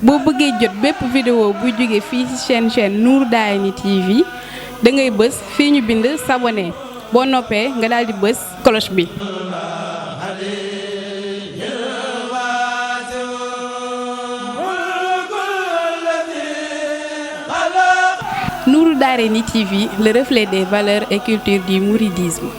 boo bëggee jot bépp vidéo bu jóge fii ci chaîne Nour Darayni TV da ngay bës fii ñu bind s'abonner boo noppee nga daal di bës cloche bi. Nour Darayni TV, le reflet des valeurs et culture du mouridisme.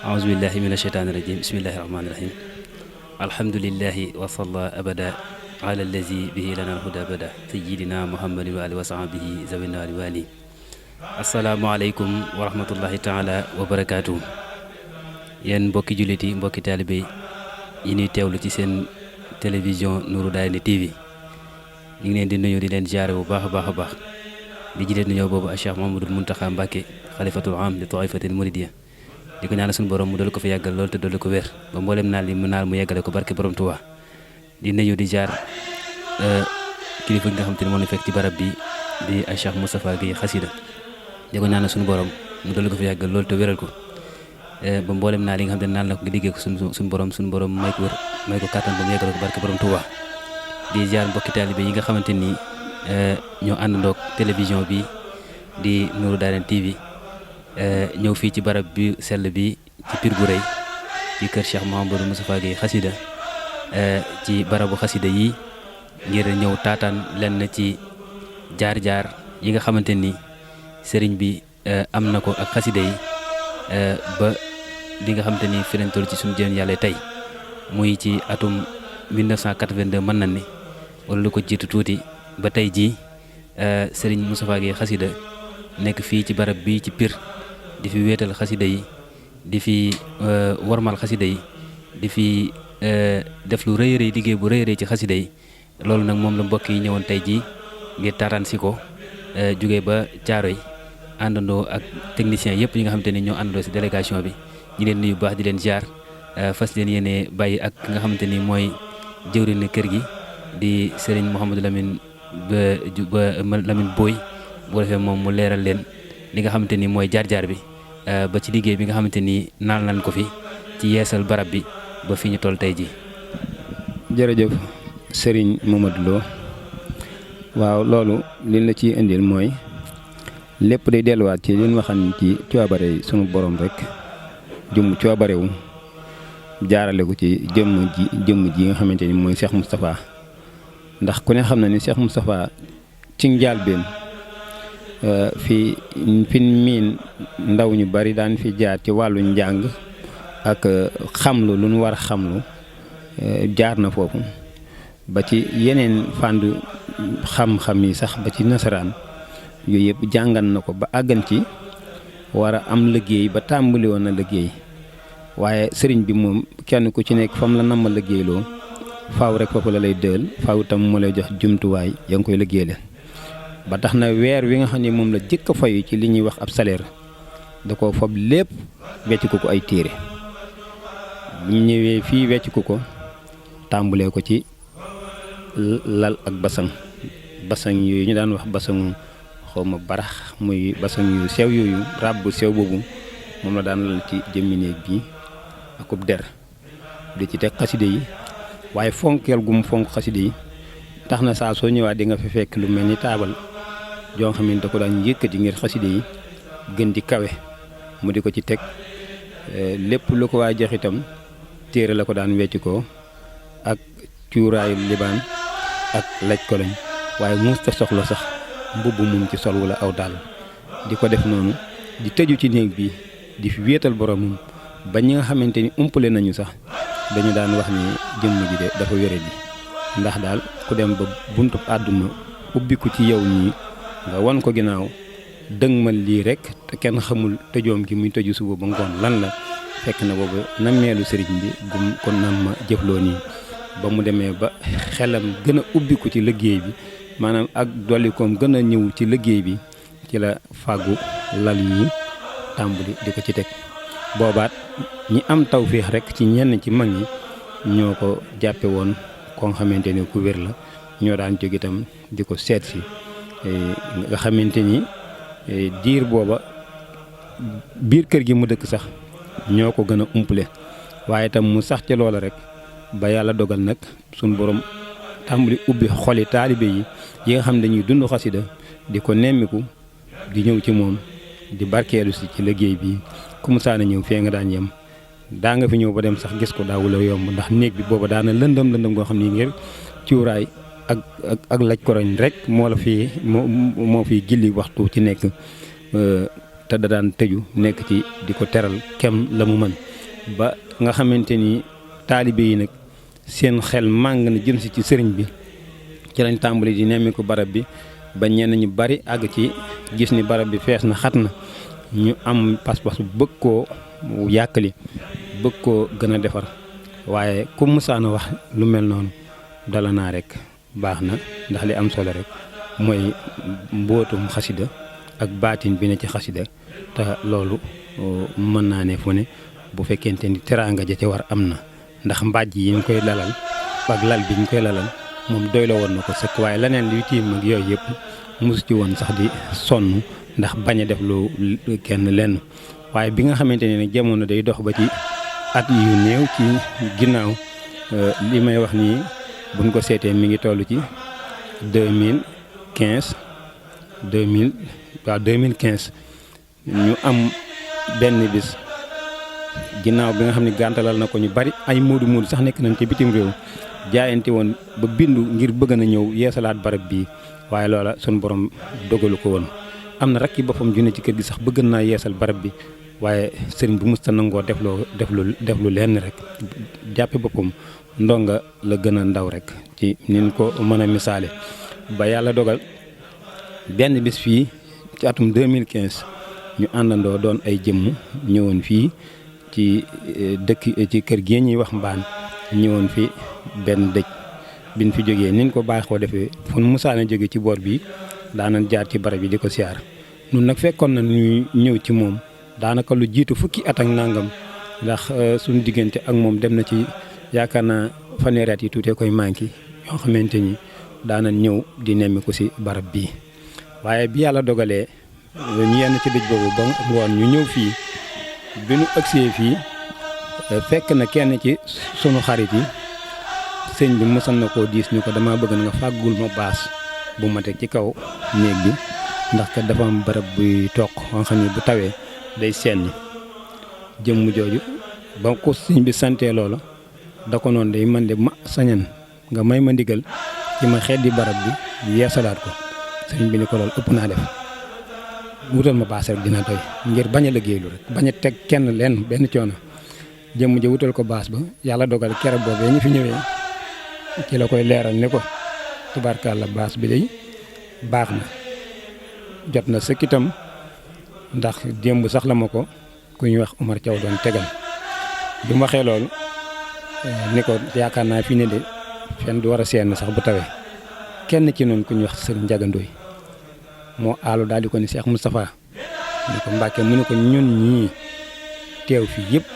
Auzubillahi mina shaytaani rajim. Bismillahi rahmaani rahim. Alhamdulillahi wa salla abada ala allazi bihi lana alhuda bada sayyidina Muhammadin wa alihi wa sahbihi zawina wali wali. Assalaamu aleykum wa rahmatullahi taala wa barakaatuhu. Yéen mbokki jullit yi, mbokki taalibe yi ñuy teewlu ci seen télévision Nour Darayni TV, ñu ngi leen di nuyu di leen jaare bu baax a baax a baax di jiite nuyoo boobu ak Cheikh Mouhamadoul Mountakha Mbacké xalifatul am li taifatil muridiyya, di ko ñaanal suñu borom mu dal ko fi yàggal loolu te dolli ko wér ba mboolem naal yi mu naal mu yeggale ko barke borom Tuubaa. di nuyu di jaar kilifa gi nga xam te ne moo ñu fekk ci barab bi di Cheikh Moustapha Guèye Xasida, di ko ñaanal suñu borom mu dolli ko fi yàggal loolu te wéral ko ba mboolem naal yi nga xam te ne naal na ko nga liggéey ko suñu borom may ko wér may ko kàttan ba mu yeggale ko barke borom Tuubaa. di jaar mbokki taalibe yi nga xamante ni ñoo àndandoog télévision bi di Nour Darayni TV ñëw fii ci barab bi sell bi ci Pire bu Rëy ci kër Cheikh Mouhamadou Moustapha Guèye Xasida ci barabu xasida yi ngir ñëw taataan lenn ci jaar-jaar yi nga xamante ni sëriñ bi am na ko ak xasida yi ba li nga xamante ni fi lañ toll ci suñu jën yàlla tey muy ci atum 1982 mën na ni wala lu ko jiitu tuuti ba tey jii sëriñ Moustapha Guèye Xasida nekk fii ci barab bi ci Pire di fi wéetal xasida yi di fi warmal xasida yi di fi def lu rëy rëy liggéey bu rëy rëy ci xasida yi. loolu nag moom la mbokk yi ñëwoon tey jii ngir taataan si ko jógee ba Caaroy àndandoo ak techniciens yëpp ñi nga xamante ni ñoo àndandoo si délégation bi ñi leen nuyu bu baax di leen ziar fas leen yéene bàyyi ak nga xamante ni mooy jëwriñ kër gi di Serigne Mouhamadou Lamine Lamine Boy bu defee moom mu leeral leen li nga xamante ni mooy jaar-jaar bi ba ci liggéey bi nga xamante ni naan nañ ko fi ci yeesal barab bi ba fi ñu toll tey ji. jërëjëf Serigne Mamadou Lo, waaw loolu liñ la ciy indil mooy lépp day delluwaat ci liñ waxan ci coobare sunu borom rek jëm coobarewu jaarale ko ci jëmm ji nga xamante ni mooy Cheikh Moustapha. ndax ku ne xam na ni Cheikh Moustapha ci njàlbéen fi miin ndaw ñu bari daan fi jaar ci wàllu njàng ak xamlu lu nu war a xamlu jaar na foofu ba ci yeneen fànn xam-xam yi sax ba ci nasaraan yooyu yëpp jàngan na ko ba àggan ci war a am liggéey ba tàmbali woon na liggéey waaye sëriñ bi moom kenn ku ci nekk fam la nam ma liggéeyloo faaw rek foofu la lay dël faaw tam mu lay jox jumtuwaay ya nga koy liggéeyale ba tax na weer wi nga xam ne moom la jëkk a fayu ci li ñuy wax ab salaire da ko fob lépp wecc ko ay téere bu ñu ñëwee fii wecc ko tàmbalee ko ci lal ak basang yooyu ñu daan wax basangu xawma barax muy basang yu sew yooyu rab bu sew boobu moom la daan lal ci jëmmi néeg bi akub der di ci teg xaside yi waaye fonkeel gu mu fonk xaside yi tax na saa soo ñëwaat di nga fi fekk lu mel ni taabal joo xam ne da ko daan yëkkati ngir xaside yi gën di kawe mu di ko ci teg lépp lu ko waa jox itam téere la ko daan wecc ko ak cuuraayu libaan ak laj ko lañ waaye musta soxla sax mbubb mum ci sol wala aw daal di ko def noonu di tëju ci néeg bi di fi wéetal boromam ba ñi nga xamante ni umpale nañu sax dañu daan wax ni jëmm ji de dafa wére ji ndax daal ku dem ba buntub àdduna ubbiku ci yow ñii nga wan ko ginnaaw dëgmal lii rek te kenn xamul tëjoom gi muy tëju suba ba ngoon lan la fekk na boobu nammeelu sëriñ bi gum kon nam ma jëfloo nii ba mu demee ba xelam gën a ubbiku ci liggéey bi maanaam ak dollikoom gën a ñëw ci liggéey bi ci la fàggu lal yi tàmbali di ko ci teg boobaat ñi am tawféex rek ci ñenn ci mag ñi ñoo ko jàppe woon koo xamante ni ku wér la ñoo daan jóg itam di ko seet si nga xamante ni diir booba biir kër gi mu dëkk sax ñoo ko gën a umpale waaye itam mu sax ci loola rek ba yàlla dogal nag suñ borom tàmbali ubbi xoli taalibe yi nga xam ne dañuy dund xasida di ko nemmiku di ñëw ci moom di barkeelu si ci liggéey bi ku mu saana ñëw fee nga daan yem daa nga fi ñëw ba dem sax gis ko daawula yomb ndax néeg bi booba daana lëndëm goo xam ni ngir cuuraay ak laj koroñ rek moo la fii moo fi gilli waxtu ci nekk te da daan tëju nekk ci di ko teral kem la mu mën ba nga xamante ni taalibe yi nag seen xel màng na jëm si ci sëriñ bi ci lañ tàmbali di nemmi ko barab bi ba ñenn ñu bari àgg ci gis ni barab bi fees na xat na ñu am pas-pas bëgg koo yàkkali bëgg koo gën a defar waaye ku musaana wax lu mel noonu dala naa rek baax na ndax li am solo rek mooy mbootum xasida ak baatin bi ne ci xasida te loolu mën naa ne fu ne bu fekkente ni teraanga ja ca war am na ndax mbàjj yi ñu koy lalal ak lal bi ñu koy lalal moom doy la woon na ko sëkk waaye leneen luy tiim ak yooyu yëpp mosu ci woon sax di sonn ndax bañ a def lu kenn lenn waaye bi nga xamante ne nag jamono day dox ba ci at yu néew ci ginnaaw li may wax nii buñ ko seetee mi ngi toll ci 2015 ñu am benn bis ginnaaw bi nga xam ne gàntalal na ko ñu bari ay moodu sax nekk nañ ci bitim réew jaayante woon ba bindu ngir bëgg na ñëw yeesalaat barab bii waaye loola sunu borom dogalu ko woon am na rakki boppam ju ne ci kër gi sax bëgg naa yeesal barab bi waaye sëriñ bu musta nangoo def lu lenn rek jàppe boppam ndonga la gën a ndaw rek ci nin ko mën a misaale ba yàlla dogal benn bis fii ci atum 2015 ñu àndandoo doon ay jëmm ñëwoon fii ci ci kër gi ñuy wax mbaan ñëwoon fi benn dëj biñ fi jógee niñ ko baaxoo defee fu musaana jóge ci boor bi daanañ jaar ci barab yi di ko siyaar nun nag fekkoon na ñuy ñëw ci moom daanaka lu jiitu fukki at ak nangam ndax suñu diggante ak moom dem na ci yaakaar naa fanweeri at yi tuutee koy manqué yoo xamante ni daanañ ñëw di nemmi ko si barab bii waaye bi yàlla dogalee ñu yenn ci dëj boobu ba ngoon ñu ñëw fii bi ñu agsee fii fekk na kenn ci sunu xarit yi sëñ bi mosan na koo diis ñu ko dama bëgg nga fàggul ma baas bu ma teg ci kaw néeg bi ndax kat dafa am barab buy toq nga xam ne bu tawee day senni jëmm jooju ba ko sëñ bi santee loola da ko noonu day man de ma sañan nga may ma ndigal ci ma xeddi barab bi yeesalaat ko sëñ bi ni ko loolu ëpp naa def wutal ma baas rek dina doy ngir bañ a liggéeylu rek bañ a teg kenn leen benn coono jëmm ji wutal ko baas ba yàlla dogal kere boobee ñu fi ñëwee ci la koy leeral ne ko tubaarkàlla baas bi day baax na jot na sëkk itam ndax démb sax la ma ko ku ñuy wax Omar Thiaw doon tegal bi mu waxee loolu ni ko yaakaar naa fii ne de fenn du war a seen sax bu tawee kenn ci noonu ku ñuy wax sëriñ Ndiaga Ndoye moo aalu daal di ko ni Cheikh Moustapha ni ko Mbàkke mu ne ko ñun ñii teew fii yëpp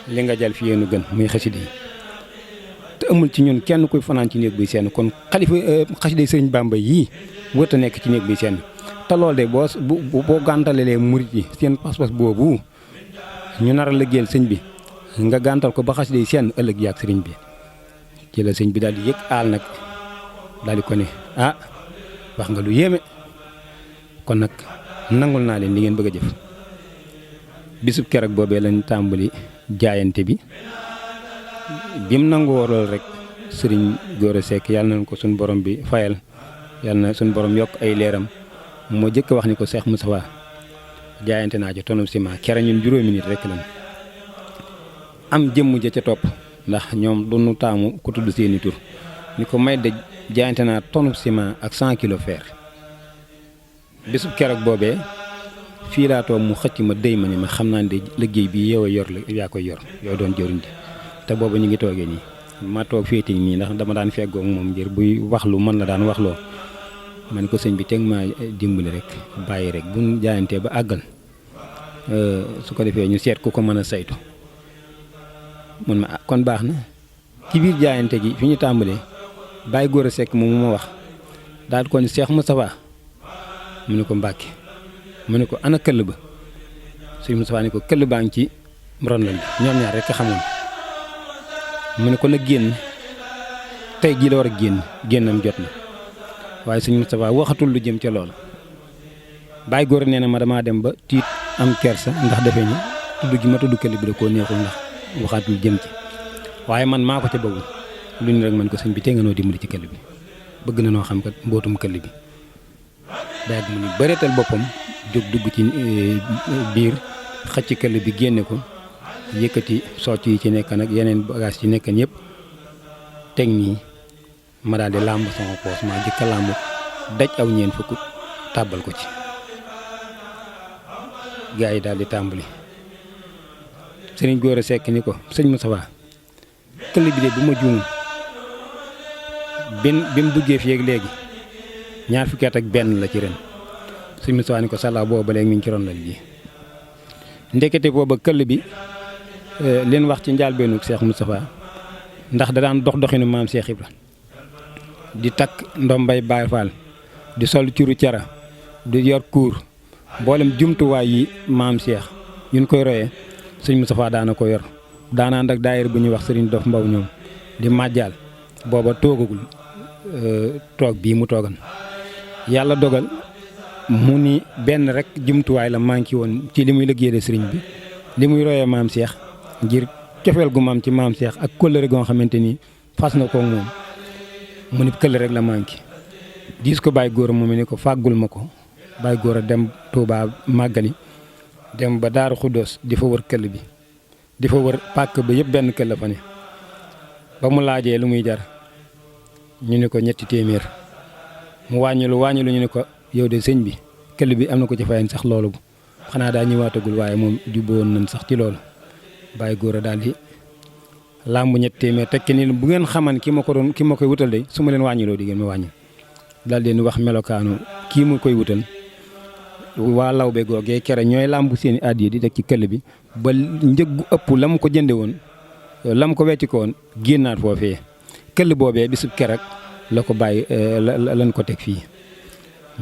li nga jël fi yéenu gën muy xasida yi te amul ci ñun kenn kuy fanaan ci néeg buy seen kon xalifa xasida yi sëriñ Bamba yii wër ta nekk ci néeg buy seen te loolu de boo gàntalelee murit yi seen pas-pas boobu ñu nar a liggéeyal sëñ bi nga gàntal ko ba xasida yi seen ëllëg yaag sëriñ bi ci la sëñ bi daal di yëg aal nag daal di ko ne ah wax nga lu yéeme kon nag nangul naa leen li ngeen bëgg a jëf bisub keroog boobee lañ tàmbali jaayante bi mu nangoo lool rek sëriñ Gora Seck yàlla nañ ko suñu borom bi fayal yàlla na suñu borom yokk ay leeram moo jëkk wax ni ko Cheikh Moustapha jaayante naa ci tonub ciment kere ñun juróomi nit rek lañ am jëmm ja ca topp ndax ñoom du ñu taamu ku tudd seeni tur ni ko may de jaayante naa tonub ciment ak 100 kilos fer bisub keroog boobee fii laa toog mu xëcc ma déy ma ni ma xam naa ne de liggéey bi yow a yor la yaa koy yor yow doon jëriñ te boobu ñu ngi toogee nii ma toog féeti nii ndax dama daan feggoo ak moom ngir buy waxlu mën la daan waxloo ma ne ko sëñ bi teg maa dimbali rek bàyyi rek bu ñu jaayantee ba àggal su ko defee ñu seet ku ko mën a saytu mun ma kon baax na ci biir jaayante gi fi ñu tàmbalee Baye Gora Seck moom mu ma wax daal ko ni Cheikh Moustapha mu ne ko Mbàkke mu ne ko ana këll ba sëñ Moustapha ne ko këll baa ngi ci ron lañ ñoom ñaar rek a xamoon mu ne ko na génn tey jii la war a génnam jot na waaye sëñ Moustapha waxatul lu jëm ca lool Baye Gora nee na ma damaa dem ba tiit am kersa ndax defe ni tudd gi ma tudd këll bi da koo neexul ndax waxatul jëm ci waaye man maa ko ca bëggul lu ni rek man ko sëñ bi tey nga noo dimbali ci këll bi bëgg na noo xam kat mbootum këll bi daal mu ni bëreetal boppam jóg dugg ci biir xëcc këll bi génne ko yëkkati socc yi ci nekk nag yeneen bagage ci nekkan yëpp teg nii ma daal di làmb sama poos maa jëkk a làmb daj aw ñeen fukk tàbbal ko ci gaa yi daal di tàmbali sëriñ Gora Seck ni ko sëñ Moustapha këll bi de bu ma juum bi mu duggee fii ak léegi ñaar fukki at ak benn la ci ren sëñ Moustapha ni ko sàllaa booba léegi mi ngi ci ron lal ji ndekete booba këll bi leen wax ci njaalbeenu Cheikh Moustapha ndax da daan dox doxinu maam Cheikh Ibra di takk ndombay Baay Faal di sol curu cara di yor kuur mboolem jumtuwaay yi maam Cheikh ñun koy royee sëñ Moustapha daana ko yor daana ànd ak daayira bu ñuy wax sëriñ Dof Mbaw ñoom di màjjaal booba toogagul toog bii mu toogan yàlla dogal mu ni benn rek jumtuwaay la manqué woon ci li muy liggéeyee sëriñ bi li muy royee maam Cheikh ngir cofeel gu maam ci maam Cheikh ak kóllëre goo xamante ni fas na ko moom mu ni këll rek la manqué diis ko Baye Gora moom ni ko fàggul ma ko Baye Gora dem Touba màggali dem ba Daaru Xuddoos di fa wër këll bi di fa wër pàkk ba yëpp benn këll fa ne ba mu laajee lu muy jar ñu ne ko 3 téeméer mu wàññilu ñu ne ko yow de sëñ bi këll bi am na ko ci fayen sax loolu xanaa daa ñëwaatagul waaye moom jubboon nañ sax ci loolu Baye Gora daal di làmb 3 téeméer tekki ni bu ngeen xaman ki ma koy wutal de su ma leen wàññiloo di ngeen ma wàññil daal di wax melokaanu kii mu koy wutal waa lawbe googee kere ñooy làmb seeni addiya di teg ci këll bi ba njëggu ëpp la mu ko jënde woon la mu ko wecci ko woon génnaat foofee këll boobee bisub keroog la ko bàyyi lañ ko teg fii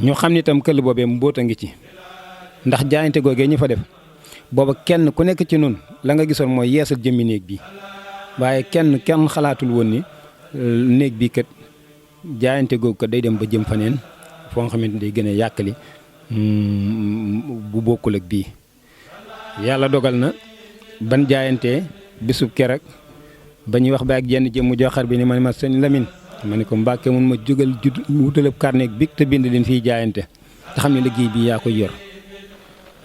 ñu xam ni itam këll boobee mbóot a ngi ci ndax jaayante googee ñu fa def booba kenn ku nekk ci nun la nga gisoon mooy yeesal jëmmi néeg bi waaye kenn xalaatul woon ni néeg bi kat jaayante googu kat day dem ba jëm faneen foo nga xamante ni day gën a yàkkali bu bokkul ak bii yàlla dogal na ban jaayantee bisub keroog ba ñuy wax ba ak jenn jëmm joxar bi ni ma sëñ Lamine ma ne ko Mbàkke mun ma jógal wutalab carnet bi te bind leen fii jaayante te xam ne liggéey bi yaa koy yor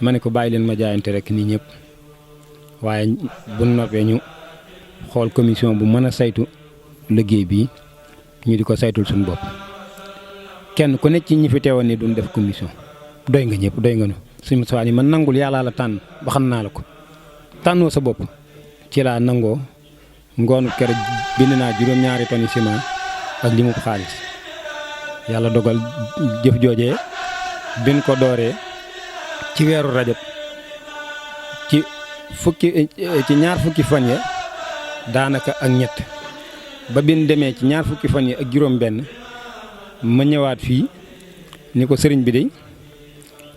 ma ne ko bàyyi leen ma jaayante rek nii ñëpp waaye bu noppee ñu xool commission bu mën a saytu liggéey bi ñu di ko saytul suñu bopp kenn ku nekk ci ñi fi teewoon ni duñ def commission doy nga ñëpp doy nga nu suñu Moustapha ni man nangul yàllaa la tànn ba xam naa la ko tànnoo sa bopp ci laa nangoo ngoonu kere bind naa juróom-ñaari tonni ciment ak li mu xaalis yàlla dogal jëf joojee bin ko dooree ci weeru rajab ci ñaar fukki fan ya daanaka ak ñett ba bin demee ci ñaar fukki fan ya ak juróom-benn ma ñëwaat fii ni ko sëriñ bi de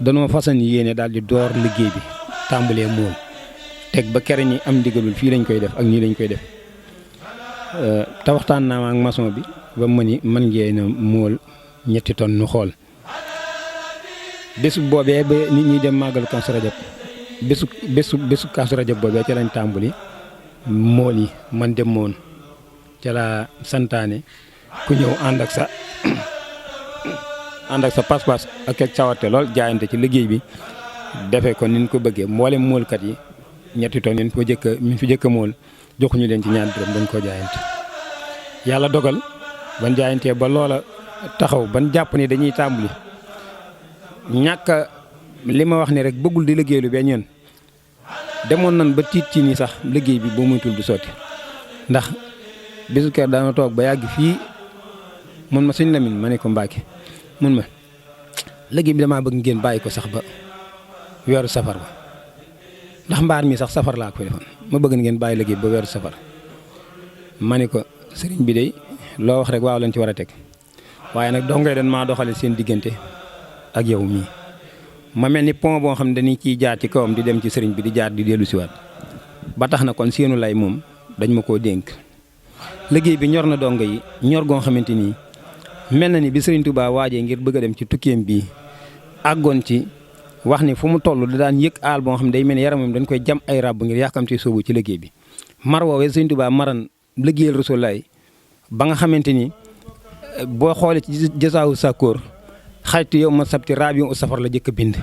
danoo façon yéene daal di door liggéey bi tàmbalee mool teg ba kere ñi am ndigalul fii lañ koy def ak nii lañ koy def te waxtaan naa ak maçon bi ba ma ni man ngeen a mool 3 tonnes nu xool bésu boobee ba nit ñi dem màggalu Kazu Rajab bésu Kazu Rajab boobee ca lañ tàmbali mool yi man dem moon ca la santaane ku ñëw ànd ak sa pas-pas ak cawarte lool jaayante ci liggéey bi defee ko ni ñu ko bëggee mboolem moolkat yi 3 tonnes ñu fi jëkk a mool joxuñu leen ci ñaar dërëm dañ koo jaayante yàlla dogal ban jaayantee ba loola taxaw ban jàpp ni dañuy tàmbali ñàkk li ma wax ni rek bëggul di liggéey lu benn yoon demoon nan ba tiit ci ni sax liggéey bi boo muytul du sotti ndax bisu kër daana toog ba yàgg fii mun ma Sëñ Lamin ma ne ko Mbàkke mun ma liggéey bi damaa bëgg ngeen bàyyi ko sax ba weeru safar ba ndax mbaar mi sax safar laa ko defoon ma bëgg ngeen bàyyi liggéey ba weeru safar ma ne ko sëriñ bi de loo wax rek waaw lañ ci war a teg waaye nag dox ngay doon maa doxale seen diggante ak yow mii ma mel ni pont boo xam ne dañuy ciy jaar ci kawam di dem ci sëriñ bi di jaar di dellu siwaat ba tax na kon seenu lay moom dañ ma koo dénk liggéey bi ñor na dongo yi ñor goo xamante ni mel na ni bi sëriñ Touba waajee ngir bëgg a dem ci tukkeem bii àggoon ci wax ni fu mu toll da daan yëg aal boo xam ne day mel ni yaramam dañ koy jam ay ràbb ngir yàkkamti soobu ci liggéey bi mar woowee sëriñ Touba maran liggéeyal Rasulullaay ba nga xamante ni boo xoolee ci jasaawu sakkoor xaytu yow ma sabti rabiu safar la jëkk a bind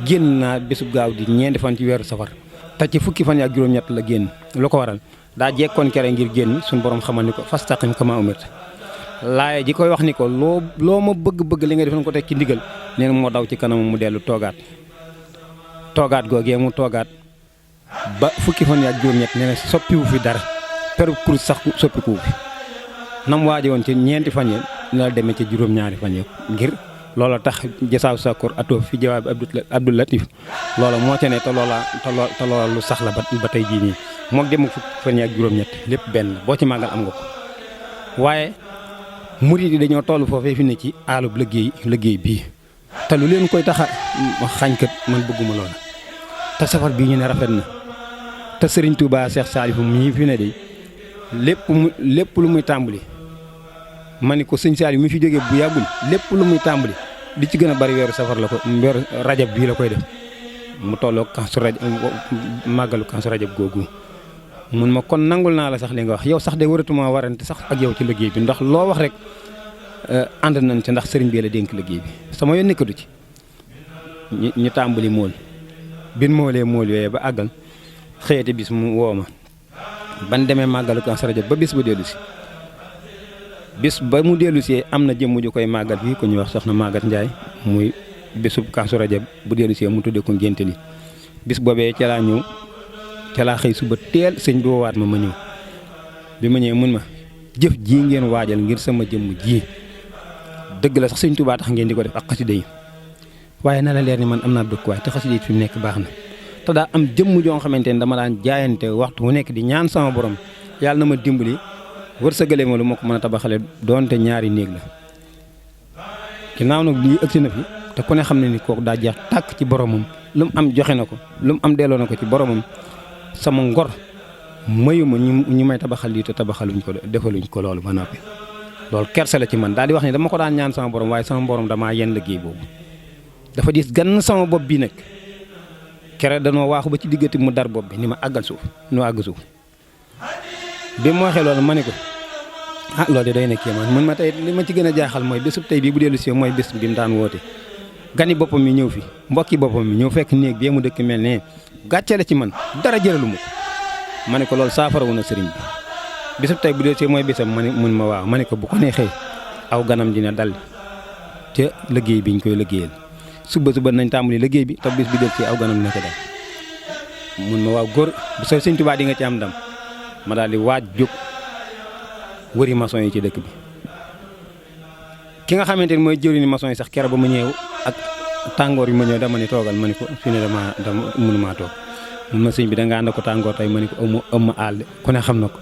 génn naa bésub gaaw di 4 fan ci weeru safar te ci fukki fan ak juróom-ñett la génn lu ko waral daa jekkoon kere ngir génn suñu borom xamal ni ko fastaqim kama umirta laaye ji koy wax ni ko loo ma bëgg-bëgg li nga def na ko teg ci ndigal nee na moo daw ci kanam mu dellu toogaat googee mu toogaat ba fukki fan ak juróom-ñett nee na soppiwu fi dara peru kurus sax soppikuwu fi nam waaje woon ci 4 fan yi la demee ci juróom-ñaari fan yi ngir loola tax jasaaw sakkoor atoo fi jawaab Abdul Latif loola moo ca ne te loola lu sax la ba tey jii nii moog dem fukki fan yi ak juróom-ñett lépp benn boo ci màggal am nga ko waaye murid yi dañoo toll foofee fi ne ci aalub liggéey bii te lu leen koy tax a xañkat man bëgguma loola te safar bii ñu ne rafet na te Sëriñ Tuubaa Seex Saalifu mii fi ne de lépp lu muy tàmbali ma ni ko sëñ Saaliw mi fi jógee bu yàggul lépp lu muy tàmbali di ci gën a bari weeru safar la ko weeru rajab bii la koy def mu tolloo Kazu Rajab màggalu Kazu Rajab googu mun ma kon nangul naa la sax li nga wax yow sax de waratuma warante sax ak yow ci liggéey bi ndax loo wax rek ànd nañ ci ndax sëriñ bi la dénk liggéey bi sama yoon nekkatu ci ñu tàmbali mool bin moolee mool yooyee ba àggal xëyate bis mu woo ma ban demee màggalu Kazu Rajab ba bis ba dellu si bis ba mu dellu si am na jëmm ju koy màggal fii ku ñuy wax soxna Magat Njaay muy bisub Kazu Rajab bu dellu si mu tuddee ko ngénte li bis boobee ca laa ñëw ca laa xëy suba teel sëñ bi woowaat ma ñëw bi ma ñëwee mun ma jëf ji ngeen waajal ngir sama jëmm ji dëgg la sax sëñ Tuubaa tax ngeen di ko def ak xasida yi waaye na la leer ni man am naa dëkkuwaay te xasida yi fi mu nekk baax na te daa am jëmm joo xamante ne dama daan jaayante waxtu wu nekk di ñaan sama borom yàlla na ma dimbali wërsëgale ma lu ma ko mën a tabaxale doonte 2 néeg la ginnaaw nag lii ëgsi na fi te ku ne xam ne ni kooku daa jeex tàkk ci boromam lu mu am joxe na ko lu mu am delloo na ko ci boromam sama ngor mayuma ñu may tabaxal lii te tabaxaluñ ko defaluñ ko loolu ba noppi loolu kersa la ci man daal di wax ni dama ko daan ñaan sama borom waaye sama borom damaa yenn liggéey boobu dafa diis gann sama bopp bi nag kere danoo waaxu ba ci diggante mu dar bopp bi ni ma àggal suuf nu àgg suuf bi mu waxee loolu ma ne ko loolu de doy na kii man ma tey li ma ci gën a jaaxal mooy bésub tey bii bu dellu si mooy bés bi mu daan woote gani boppam mi ñëw fi mbokki boppam mi ñëw fekk néeg bi mu dëkk mel ne gàcce la ci man dara jëralu ma ko ma ne ko loolu saafara wu na sëriñ bi bisub tey bu dee see mooy bisam ma ne mun ma waaw ma ne ko bu ko neexee aw ganam dina dal ca liggéey bi ñu koy liggéeyal suba nañ tàmbali liggéey bi te bis bi del ci aw ganam dina ko dal mun ma waaw góor bu soo Sëñ Tuubaa di nga ci am ndam ma daal di waaj jóg wëri maçon yi ci dëkk bi ki nga xamante ni mooy jëriñu maçon yi sax keroog ba ma ñëw ak tàngoor yi ma ñëw dama ni toogal ma ni ko fi ne dama mënumaa toog mun ma sëñ bi da nga ànd ko tàngoor tey ma ni ko ëmma àll ku ne xam na ko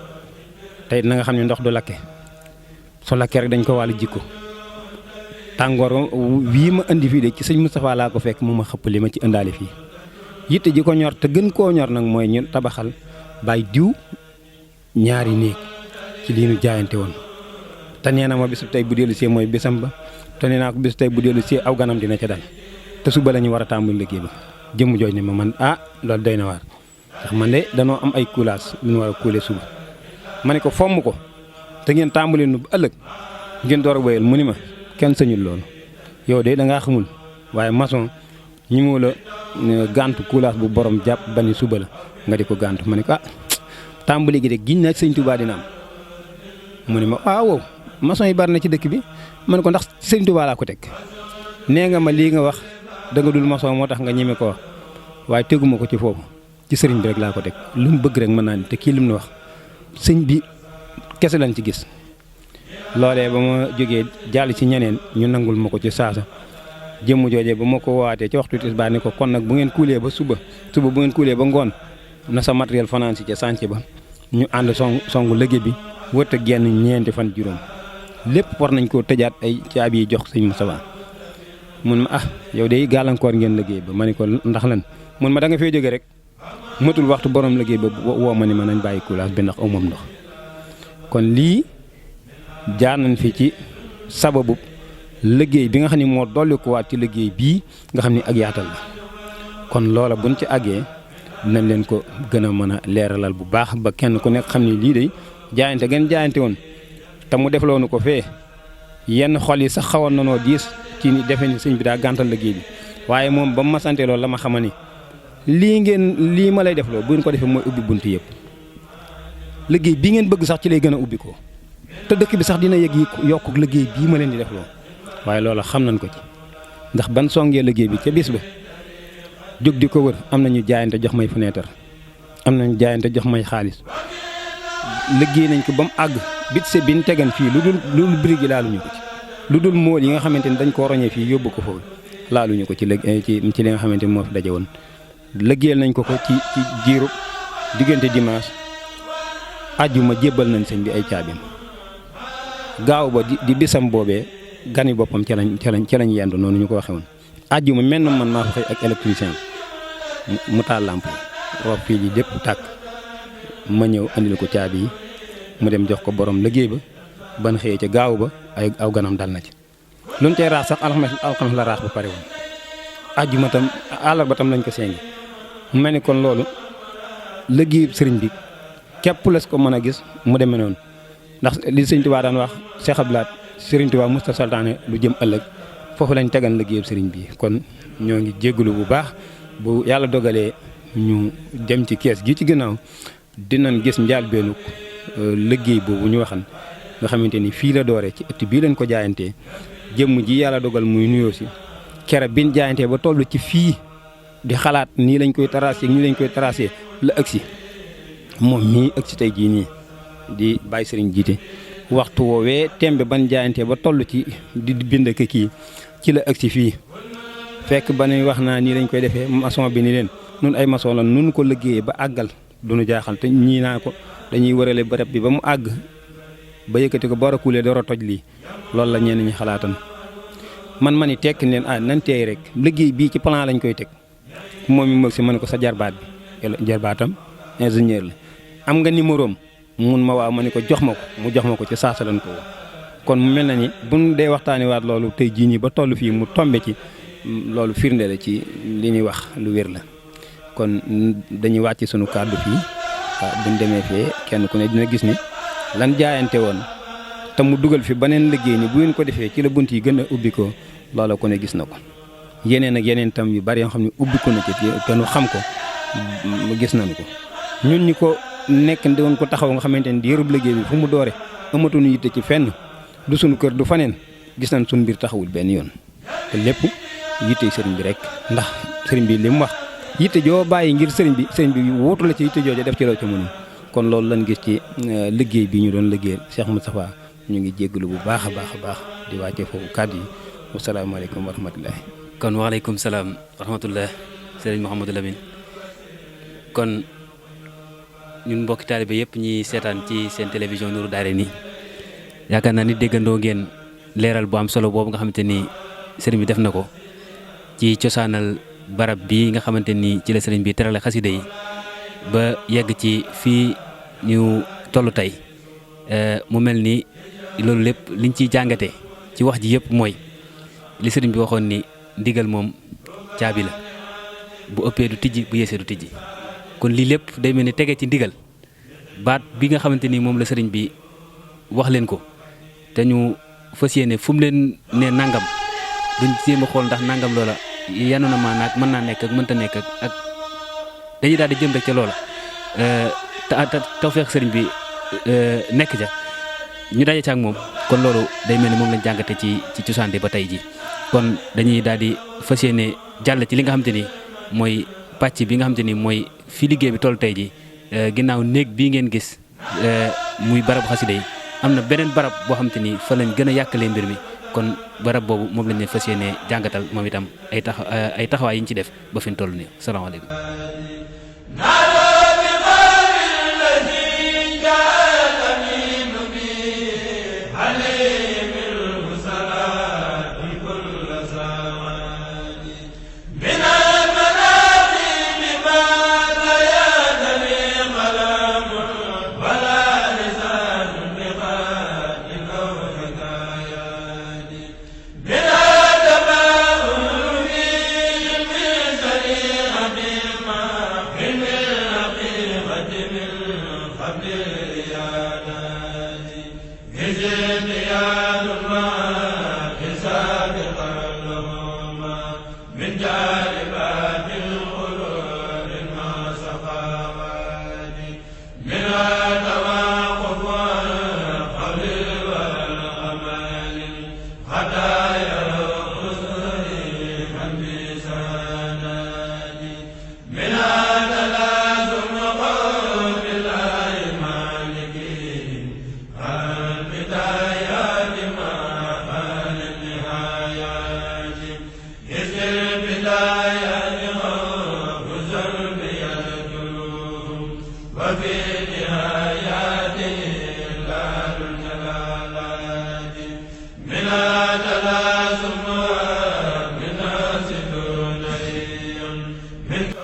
tey na nga xam ne ndox du lakke su lakkee rek dañ ko wàllu jikko tàngoor wii ma indi fii de ci sëñ Moustapha laa ko fekk mu ma xëpp li ma ci ëndaale fii yitte ji ko ñor te gën koo ñor nag mooy ñu tabaxal bàyyi diw ñaari néeg ci lii nu jaayante woon te nee na ma bisu tey bu dellu see mooy bisam ba te nee naa ko bisu tey bu dellu see aw ganam dina ca dal te suba la ñu war a tàmbali liggéey ba jëmm jooj ne ma man loolu doy na waar ndax man de danoo am ay coulage lu ñu war a couler suba ma ne ko fomm ko te ngeen tàmbali nu ba ëllëg ngeen door a wéyal mu ni ma kenn sëñul loolu yow de da ngaa xamul waaye maçon ñi mu la gàntu coulage bu borom jàpp ba ni suba la nga di ko gàntu ma ne ko tàmbali gi de giñ na Sëñ Tuubaa dina am mu ni ma waaw maçon yi bari na ci dëkk bi ma ne ko ndax Sëñ Tuubaa laa ko teg nee nga ma lii nga wax da nga dul maçon moo tax nga ñeme ko wax waaye teguma ko ci foofu ci sëriñ bi rek laa ko teg lu mu bëgg rek mën naa ni te kii li mu wax sëñ bi kese lañ ci gis loolee ba ma jógee jàll ci ñeneen ñu nangul ma ko ci saasa jëmm joojee ba ma ko waatee ci waxtu tisbaar ni ko kon nag bu ngeen kuulee ba suba bu ngeen kuulee ba ngoon na sa matériel fanaan si ca sànc ba ñu ànd songu liggéey bi wët a genn ñeenti fan juróom lépp war nañ koo tëjaat ay caabi yi jox sëñ Moustapha mun ma yow de gàllankoor ngeen liggéey ba ma ni ko ndax lan mun ma da nga fee jóge rek matul waxtu borom liggéey ba woo ma ni ma nañ bàyyi coulage bi ndax aw moom ndox kon lii jaar nañ fi ci sababu liggéey bi nga xam ne moo dolli ko waat ci liggéey bii nga xam ne ak yaatal la kon loola buñ ci àggee dinañ leen ko gën a mën a leeralal bu baax ba kenn ku nekk xam ne lii de jaayante gën jaayante woon te mu defloonu ko fee yenn xol yi sax xawoon na noo diis ci ni defe ni sëñ bi daa gàntal liggéey bi waaye moom ba mu ma sante loolu la ma xama ni lii ma lay defloo bu ngeen ko defee mooy ubbi bunt yëpp liggéey bii ngeen bëgg sax ci lay gën a ubbi ko te dëkk bi sax dina yëg yokku liggéey bii ma leen di defloo waaye loola xam nañ ko ci ndax ban songee liggéey bi ca bis ba jóg di ko wër am nañu jaayante jox may fenêtre am nañu jaayante jox may xaalis liggéey nañ ko ba mu àgg bit se bi ñu tegan fii lu dul birig yi laaluñu ko ci lu dul mool yi nga xamante ni dañ koo roñee fii yóbbu ko foofu laaluñu ko ci li nga xamante ni moo fi daje woon liggéeyal nañ ko ci jiiru diggante dimanche àjjuma jébbal nañ sëñ bi ay caabiam gaaw ba di bisam boobee gani boppam ca lañ yendu noonu ñu ko waxee woon àjjuma mel na man maa fa xëy ak électricien mu taal lamp wax fii li lépp tàkk ma ñëw andil ko caabi yi mu dem jox ko borom liggéey ba ban xëyee ca gaaw ba ay aw ganam dal na ci luñ cay raax sax alxames la raax ba pare woon àjjuma tam àllarba tam lañ ko sengi mu mel ni kon loolu liggéey sëriñ bi képp les ko mën a gis mu demee noonu ndax li sëriñ Tuubaa daan wax Cheikh Abdoulaye sëriñ Tuubaa musta saltaane lu jëm ëllëg foofu lañ tegan liggéey sëriñ bi kon ñoo ngi jégalu bu baax bu yàlla dogalee ñu dem ci kees gi ci gannaaw dinañ gis njaalbeenu liggéey boobu ñu waxan nga xamante ni fii la dooree ci ëtt bii lañ ko jaayantee jëmm ji yàlla dogal muy nuyoo si kere biñ jaayantee ba toll ci fii di xalaat nii lañ koy tracé nii lañ koy tracé la ëgsi moom mii ëgsi tey jii nii di bàyyi sëriñ jiite waxtu woowee tembe ban jaayantee ba toll ci di bind ak kii ci la ëgsi fii fekk ba ne wax naa nii lañ koy defee maçon bi ni leen nun ay maçon la nun ko liggéeyee ba àggal duñu jaaxal te ñii naa ko dañuy wërale bërëb bi ba mu àgg ba yëkkati ko boor a kuulee door a toj lii loolu la ñenn ñi xalaatan man ma ni tekk leen nan teey rek liggéey bii ci plan lañ koy teg moom mi mag si man ko sa jarbaat bi jarbaatam ingénieur la am nga numéro am mun ma waaw ma ni ko jox ma ko mu jox ma ko ci saasa lañ ko woo kon mu mel na ni buñ dee waxtaanee waat loolu tey jii nii ba toll fii mu tombe ci loolu firnde la ci li ñuy wax lu wér la kon dañuy wàcc sunu kàddu fii buñ demee fee kenn ku ne dina gis ni lan jaayante woon te mu dugal fi beneen liggéey ni bu ngeen ko defee ci la bunt yi gën a ubbi ko loola ku ne gis na ko yeneen ak yeneen tam yu bari yoo xam ne ubbi ko na ci te nu xam ko gis nañu ko ñun ñi ko nekk doon ko taxaw nga xamante ni diirub liggéey bi fu mu doore amatuñu yitte ci fenn du sunu kër du faneen gis nañ suñu mbir taxawul benn yoon te lépp yitte sëriñ bi rek ndax sëriñ bi li mu wax yitte joo bàyyi ngir sëriñ bi wuutu la ci yitte jooju def ci loo ca mënu kon loolu lañ gis ci liggéey bi ñu doon liggéeyal Cheikh Moustapha ñu ngi jégalu bu baax a baax di wàcce foofu kàddu yi wasalaamaaleykum wa rahmatullahi. kon waaleykum salaam wa rahmatullah sëriñ Mouhamadou Lamine kon ñun mbokki taalibe yëpp ñi seetaan ci seen télévision Nourou Darayni yaakaar naa ni déggandoo ngeen leeral bu am solo boobu nga xamante ni sëriñ bi def na ko ci cosaanal barab bi nga xamante ni ci la sëriñ bi terale xasida yi ba yegg ci fii ñu toll tey mu mel ni loolu lépp liñ ciy jàngate ci wax ji yëpp mooy li sëriñ bi waxoon ni ndigal moom caabi la bu ëppee du tijji bu yeesee du tijji kon lii lépp day mel ni tege ci ndigal baat bi nga xamante ni moom la sëriñ bi wax leen ko te ñu fas yéene fu mu leen ne nangam duñ jéem a xool ndax nangam loola yanu na maanaam mën naa nekk ak mënta nekk ak dañuy daal di jëm rek ca loola te tawfeex sëriñ bi nekk ja ñu daje ca ak moom kon loolu day mel ni moom lañ jàngate ci cosaan ba tey ji kon dañuy daal di fas yéene jàll ci li nga xamante ni mooy pàcc bi nga xamante ni mooy fi liggéey bi toll tey ji ginnaaw néeg bii ngeen gis muy barabu xasida yi am na beneen barab boo xamante ni fa lañ gën a yàkkalee mbir mi kon barab boobu moom lañ leen fas yéene jàngatal moom itam ay taxawaay yi ñu ci def ba fi ñu toll nii salaamaaleykum.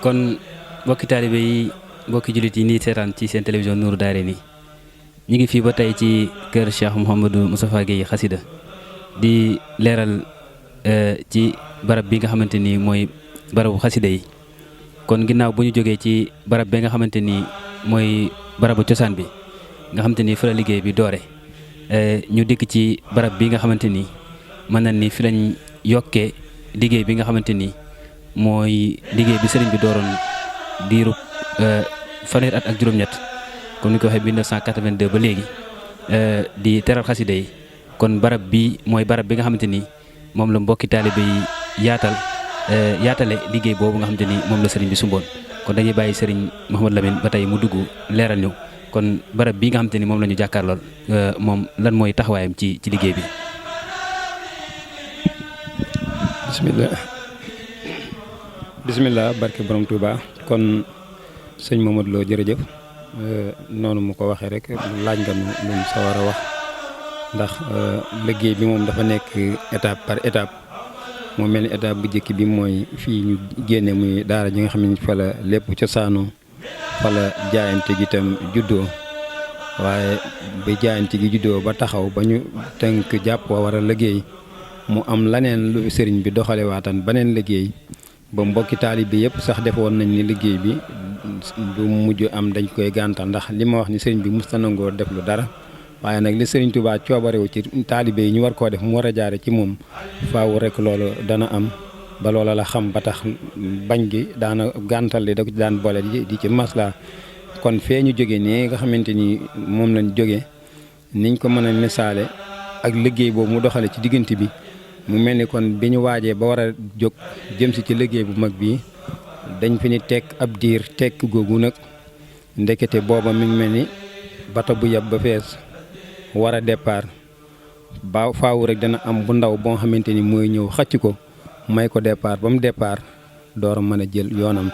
kon mbokki taalibe yi mbokki jullit yi nii seetaan ci seen télévision Nourou Darayni ñu ngi fii ba tey ci kër Cheikh Mouhamadou Moustapha Guèye xasida di leeral ci barab bi nga xamante ni mooy barabu xasida yi kon ginnaaw bu ñu jógee ci barab bi nga xamante ni mooy barabu cosaan bi nga xamante ni fi la liggéey bi doore ñu dikk ci barab bi nga xamante ni mën na ni fi lañ yokkee liggéey bi nga xamante ni mooy liggéey bi sëriñ bi dooroon diiru fanweeri at ak juróom-ñett comme ni ko waxee 1982 ba léegi di teral xasida yi kon barab bi mooy barab bi nga xamante ni moom la mbokki taalibe yi yaatale liggéey boobu nga xamante ni moom la sëriñ bi sumboon kon dañuy bàyyi sëriñ Mouhamadou Lamine ba tey mu dugg leeral ñu kon barab bi nga xamante ni moom la ñu jàkkaarlool moom lan mooy taxawaayam ci liggéey bi. bismillah barke borom Touba kon sëñ Mamadou Lo jërëjëf noonu mu ko waxee rek laaj nga nu mu sawar a wax ndax liggéey bi moom dafa nekk étape par étape moo mel ni étape bu njëkk bi mooy fii ñu génne muy daara ji nga xam ne fa la lépp cosaanoo fa la jaayante gi itam juddoo waaye ba jaayante gi juddoo ba taxaw ba ñu tënk jàpp war a liggéey mu am laneen lu sëriñ bi doxale waatan beneen liggéey ba mbokki taalibe bi yëpp sax defoon nañ ni liggéey bi du mujj am dañ koy gàntal ndax li ma wax ni sëriñ bi musta nangoo def lu dara waaye nag li sëriñ Touba coobarewu ci taalibe yi ñu war koo def mu war a jaare ci moom faaw rek loolu dana am ba loola la xam ba tax bañ gi daana gàntal li da ko daan boole di ci masla kon fee ñu jóge nii nga xamante ni moom lañ jóge niñ ko mën a misaale ak liggéey boobu mu doxale ci diggante bi mu mel ni kon bi ñu waajee ba war a jóg jëm si ci liggéey bu mag bii dañ fi ni tekk ab diir tekk googu nag ndekete booba mi ngi mel ni bato bu yab ba fees war a départ ba faaw rek dana am bu ndaw boo xamante ni mooy ñëw xacc ko may ko départ ba mu départ door a mën a jël yoonam.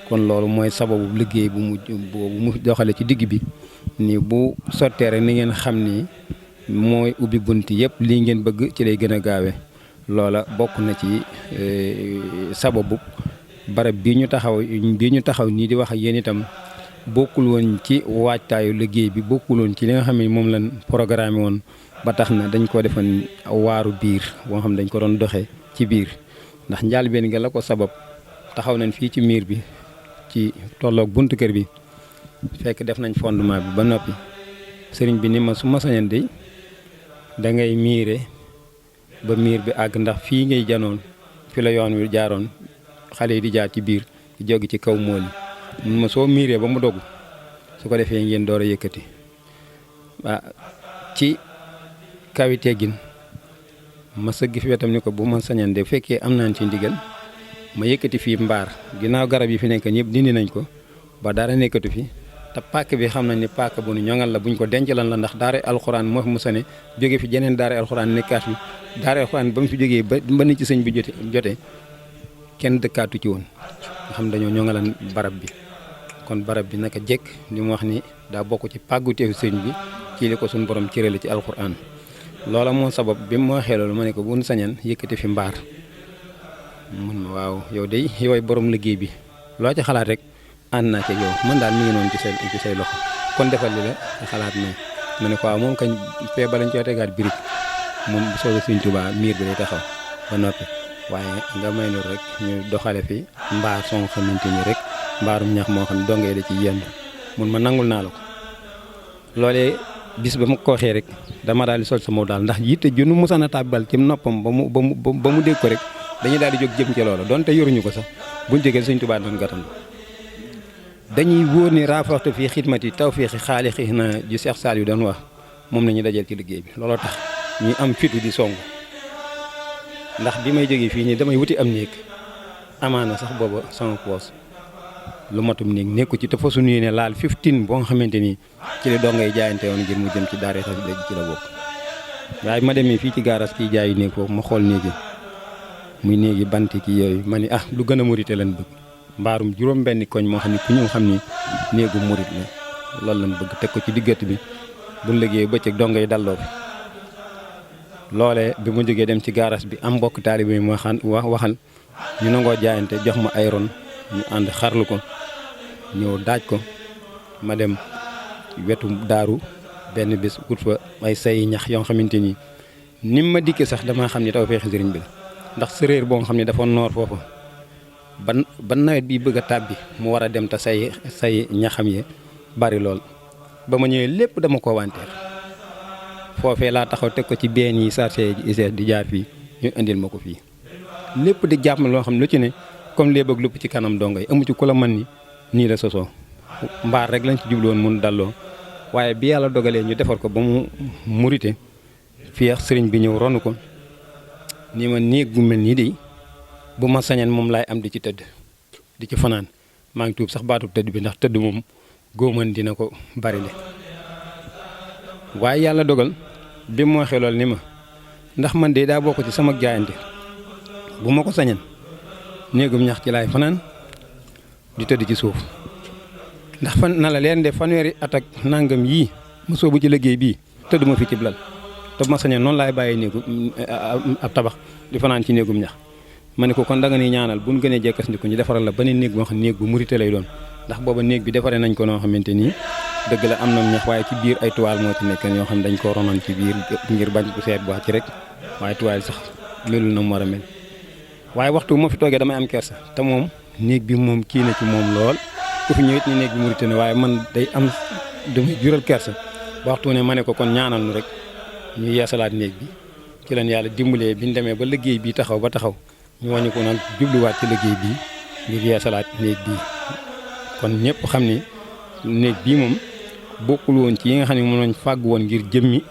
kon loolu mooy sababu liggéey bu mu doxale ci digg bi ni bu sottee rek ni ngeen xam ni mooy ubbi bunt yëpp lii ngeen bëgg ci lay gën a gaawe loola bokk na ci sababu barab bii ñu taxaw nii di wax ak yéen itam bokkul woon ci waajtaayu liggéey bi bokkul woon ci li nga xam ne moom lañ programme woon ba tax na dañ ko defoon waaru biir boo xam dañ ko doon doxee ci biir ndax njëlbéen nga la ko sabab taxaw nañ fii ci miir bi ci tolloog buntu kër bi fekk def nañ fondement bi ba noppi sëriñ bi ni ma su ma sañoon de da ngay miire ba miir bi àgg ndax fii ngay janoon fi la yoon wi jaaroon xale yi di jaar ci biir di jóge ci kaw mool yi mun ma soo miiree ba mu dogu su ko defee ngeen door a yëkkati ci kawi teggin ma sëgg fi wetam ni ko bu ma sañoon de fekkee am naan ci ndigal ma yëkkati fii mbaar ginnaaw garab yi fi nekk ñëpp dindi nañ ko ba dara nekkatu fi te pàkk bi xam nañ ni pàkk bu nu ñoŋal la buñ ko denc lan la ndax daara alxuraan moo fi mu sane jóge fi jeneen daara alxuraan nekkaat fi daara alxuraan ba mu fi jógee ba ni ci sëñ bi jote kenn dëkkaatu ci woon nga xam dañoo ñoŋalan barab bi kon barab bi naka jekk li mu wax ni daa bokk ci pàgguteefu sëñ bi ci li ko suñu borom cërale ci alxuraan loola moo sabab bi mu waxee loolu ma ne ko bu nu sañan yëkkati fi mbaar mun ma waaw yow de yoway borom liggéey bi loo ci xalaat rek ànd naa ci yow man daal mi ngi noonu ci say loxo kon defal li la xalaat ma ne ko waaw moom kañ fee ba lañ koy tegaat birig moom bu soobee Sëñ Tuubaa miir bi day taxaw ba noppi waaye nga may nu rek ñu doxale fi mbaar soo xamante ni rek mbaarum ñax moo xam ne dongee da ci yenn mun ma nangul naa la ko loolee bis ba ma ko waxee rek dama daal di sol sama daal ndax yitte junnu musana tàbbal ci noppam ba mu dégg ko rek dañuy daal di jóg jëm ci loola donte yoruñu ko sax buñ jógee Sëñ Tuubaa doon gàttan dañuy wóor ni raafaxte fii xidmati tawfiixi xaalixi na ju Seex Saal yu doon wax moom la ñu dajeel ci liggéey bi looloo tax ñu am fitu di song ndax bi may jógee fii nii damay wuti am néeg amaana sax booba sama poos lu matum néeg nekku ci te fa suñu ne laal 15 boo nga xamante ni ci li doo ngay jaayante woon ngir mu jëm ci daara xas léegi ci la bokk waaye ma demee fii ci gaaras kiy jaayu néeg foofu ma xool néegi muy néegi banti ki yooyu ma ni lu gën a murite lan bëgg mbaarum juróom benni koñ moo xam ne ku ñëw xam ni néegu murit la loolu lan bëgg teg ko ci diggante bi bu liggéey bëccëg doo ngay dalloo fi loolee bi ma jógee dem ci gaaras bi am mbokk taalibe yi ma waxal ñu nangoo jaayante jox ma ay ron ñu ànd xarlu ko ñëw daaj ko ma dem wetu daaru benn bés ut fa ay say ñax yoo xamante ni ma dikkee sax damaa xam ni tawfeexi sëriñ bi la ndax séréer boo nga xam ne dafa noor foofu ban nawet bi bëgg a tàbbi mu war a dem te say ñaxam yi bari lool ba ma ñëwee lépp dama ko wanteer foofee laa taxaw teg ko ci benn yi chargé ICS di jaar fii ñu indil ma ko fii lépp di jàmm loo xam ne lu ci ne comme léeb ak lupp ci kanam dongo yi amu ci ku la mën ni nii la sosoo mbaar rek lañ ci jubloon mun dalloo waaye bi yàlla dogalee ñu defar ko ba mu murite fii ak sëriñ bi ñëw ronu ko nii ma néeg bu mel nii de bu ma sañan moom laay am di ci tëdd di ci fanaan maa ngi tuub sax baatub tëdd bi ndax tëdd moom góoman dina ko bari le waaye yàlla dogal bi mu waxee lool ni ma ndax man de daa bokk ci sama jaayante bu ma ko sañan néegum ñax ci laay fanaan di tëdd ci suuf ndax fan na la leen de fanweeri at ak nangam yii ma soobu ci liggéey bii tëdd ma fi ci blal te bu ma sañan noonu laay bàyyi néegu ab tabax di fanaan ci néegum ñax ma ne ko kon da nga ni ñaanal bu ñu gënee jekkas ndiku ñu defaral la beneen néeg boo xam néeg bu murite lay doon ndax booba néeg bi defaree nañ ko noo xamante nii dëgg la am na ñax waaye ci biir ay toile moo ci nekk yoo xam dañ ko ronoon ci biir ngir bañ bu seet bu ci rek waaye toile sax melul na mu war a mel waaye waxtu moo fi toogee damay am kersa te moom néeg bi moom kii na ci moom lool ku fi ñëwit ni néeg bi murite ne waaye man day am damay jural kersa ba waxtu ne ma ne ko kon ñaanal nu rek ñu yeesalaat néeg bi ci leen yàlla dimbalee bi ñu demee ba liggéey bi taxaw ba taxaw ñu wàññi ko nag jubluwaat ci liggéey bi ngir yeesalaat néeg bi kon ñëpp xam ni néeg bii moom bokkul woon ci yi nga xam ne moom lañ fàgg woon ngir jëmmi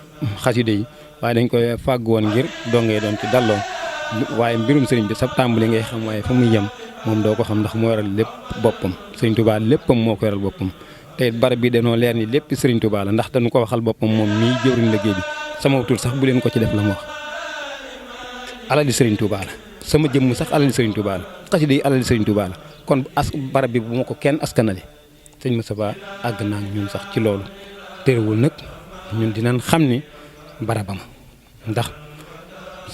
xasida yi waaye dañ koy fàgg woon ngir dongee doon ci dalloo waaye mbirum sëriñ bi sab tàmbali ngay xam waaye fa muy yem moom doo ko xam ndax moo yoral lépp boppam sëriñ Touba léppam moo ko yoral boppam te barab bi dañoo leer ni lépp sëriñ Touba la ndax dañu ko waxal boppam moom mii jëwriñ liggéey bi sama tur sax bu leen ko ci def la mu wax alali sëriñ Touba la sama jëmm sax alali sëriñ Touba la xasida yi alali sëriñ Touba la kon barab bi bu ma ko kenn askanale sëñ Moustapha àgg naa ñun sax ci loolu terewul nag ñun dinañ xam ni barabam ndax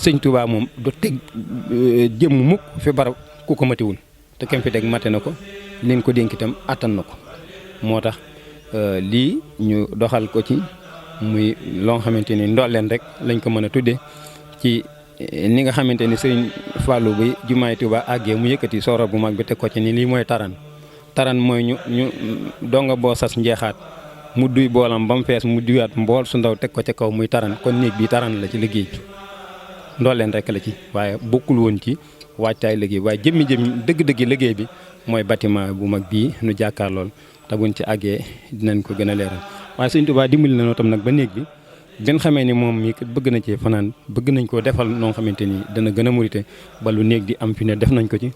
sëñ Touba moom du teg jëmm mukk fi barab ku ko matiwul te kem fi teg mate na ko leen ko dénk itam attan na ko moo tax lii ñu doxal ko ci muy loo xamante ni ndolleen rek lañ ko mën a tuddee ci ni nga xamante ni sëriñ Fallou bi jumaay Touba àggee mu yëkkati sooro bu mag bi teg ko ci ni lii mooy taran mooy ñu donga boo sas njeexaat mu duy boolam ba mu fees mu duyaat mbool su ndaw teg ko ca kaw muy taran kon néeg bi taran la ci liggéey bi ndolleen rek la ci waaye bokkul woon ci waajtaay liggéey waaye jëmmi dëgg-dëggi liggéey bi mooy bâtiment bu mag bii nu jàkkaar lool te buñ ci àggee dinañ ko gën a leeral waaye sëñ Touba dimbali na noo tam nag ba néeg bi gën xamee ni moom mii kat bëgg na cee fanaan bëgg nañ koo defal noo xamante ni dana gën a murite ba lu néeg di am fi ne def nañ ko ci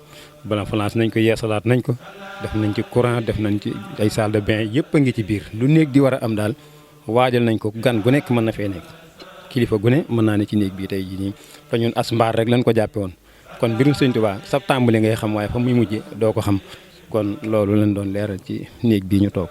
bala France nañ ko yeesalaat nañ ko def nañ ci courant def nañ ci ay salle de bain yëpp a ngi ci biir lu néeg di war a am daal waajal nañ ko gan gu nekk mën na fee nekk kilifa gu ne mën naa ne ci néeg bii tey jii nii fa ñun as mbaar rek lañ ko jàppe woon kon mbirum sëñ Touba sab tàmbali ngay xam waaye fa muy mujje doo ko xam kon loolu lañ doon leeral ci néeg bii ñu toog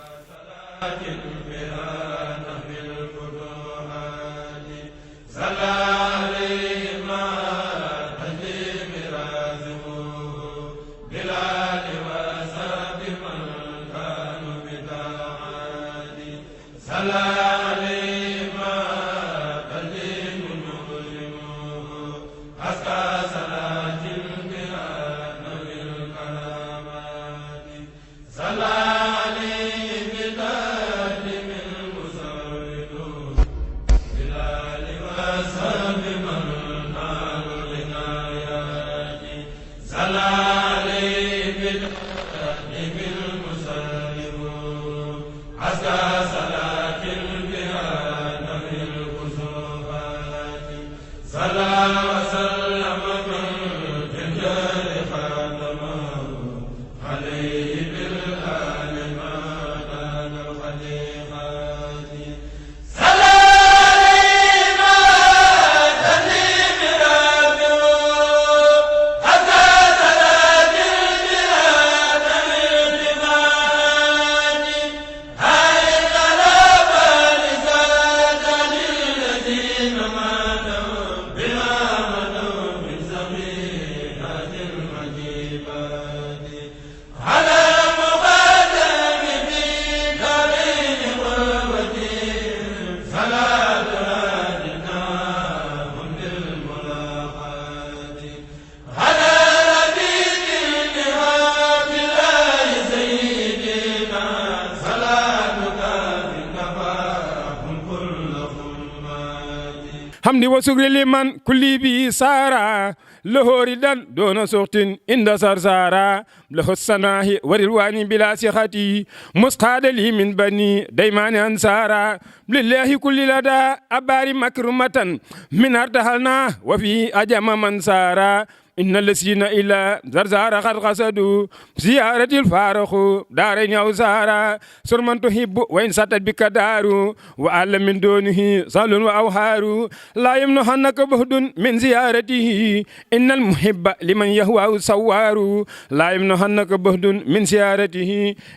hamdi wa sukri liman kulli bi sara lohori dan dona sortin inda sarsara lahu sanahi warilwani bila sikhati musqada li min bani daymani ansara lillahi kulli lada abari makrumatan min artahalna wa fi ajama mansara إن الذين إلى زرزار قد قصدوا زيارة الفارخ دارين أو زارا سر من تحب وإن ساتت بك دار وأعلم من دونه صال وأوهار لا يمنحنك بهد من زيارته إن المحب لمن يهوى سوار لا يمنحنك بهد من زيارته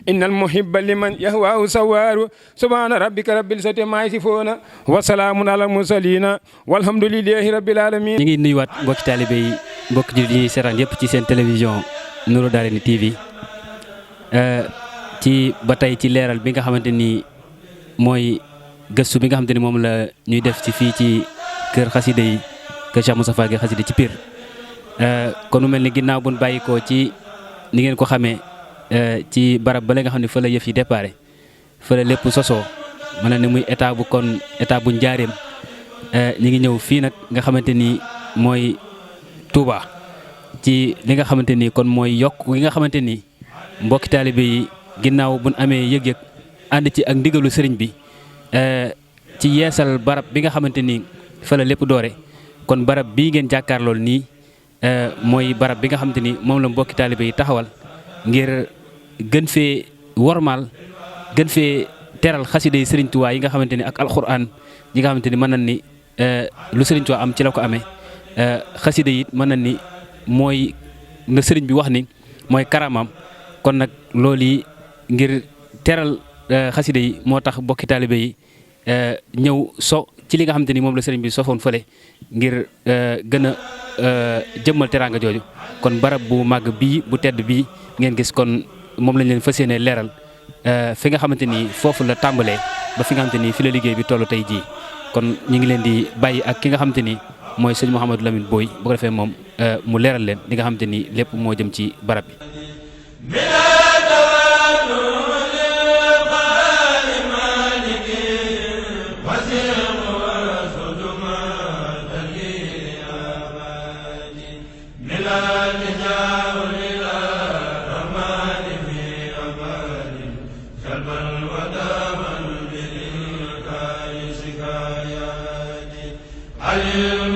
إن المحب لمن يهوى سوار سبحان ربك رب العزة عما يصفون وسلام على المرسلين والحمد لله رب العالمين. ñu ngi nuyuwaat mbokki taalibe yi mbokk jullit yi seetaan yëpp ci seen télévision Nourou Darayni TV ci ba tey ci leeral bi nga xamante ni mooy gëstu bi nga xamante ni moom la ñuy def ci fii ci kër xasida yi kër Cheikh Moustapha Gueye xasida ci Pire kon mu mel ni ginnaaw buñ bàyyi ko ci ni ngeen ko xamee ci barab ba la nga xam ne fa la yëf yi déparé fa la lépp sosoo mën na ne muy état bu njaareem ñi ngi ñëw fii nag nga xamante ni mooy Touba ci li nga xamante ni kon mooy yokk gi nga xamante ni mbokki taalibe yi ginnaaw buñ amee yëg-yëg ànd ci ak ndigalu sëriñ bi ci yeesal barab bi nga xamante ni fa la lépp doore kon barab bii ngeen jàkkaarlool nii mooy barab bi nga xamante ni moom la mbokki taalibe yi taxawal ngir gën fee wormaal gën fee teral xasida yi sëriñ Tuubaa yi nga xamante ni ak alxuraan yi nga xamante ni mën nañ ni lu sëriñ Tuubaa am ci la ko amee xasida yi mën nañ ni mooy na sëriñ bi wax ni mooy karamaam kon nag loolu yi ngir teral xasida yi moo tax mbokki taalibe yi ñëw so ci li nga xamante ni moom la sëriñ bi sofoon fële ngir gën a jëmmal teraanga jooju kon barab bu màgg bii bu tedd bii ngeen gis kon moom lañ leen fas yéene leeral fi nga xamante ni foofu la tàmbalee ba fi nga xamante ni fi la liggéey bi tollu tey jii kon ñu ngi leen di bàyyi ak ki nga xamante ni mooy sëñ Mouhamadou Lamine Boye bu ko defee moom mu leeral leen li nga xamante ni lépp moo jëm ci barab bi. عليه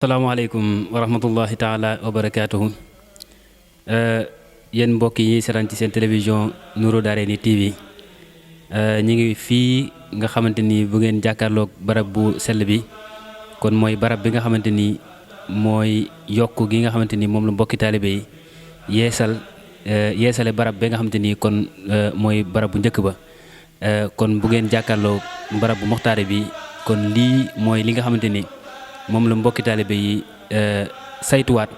asalaamaaleykum wa rahmatullahi taala wa barakaatuhu. Yéen mbokk yi seetaan ci seen télévision Nourou Darayni TV ñi ngi fii nga xamante ni bu ngeen jàkkaarloog barab bu sell bi kon mooy barab bi nga xamante ni mooy yokk gi nga xamante ni moom la mbokki taalibe yi yeesale barab bi nga xamante ni kon mooy barab bu njëkk ba kon bu ngeen jàkkaarloog barab bu moxtaare bi kon lii mooy li nga xamante ni moom la mbokki taalibe yi saytuwaat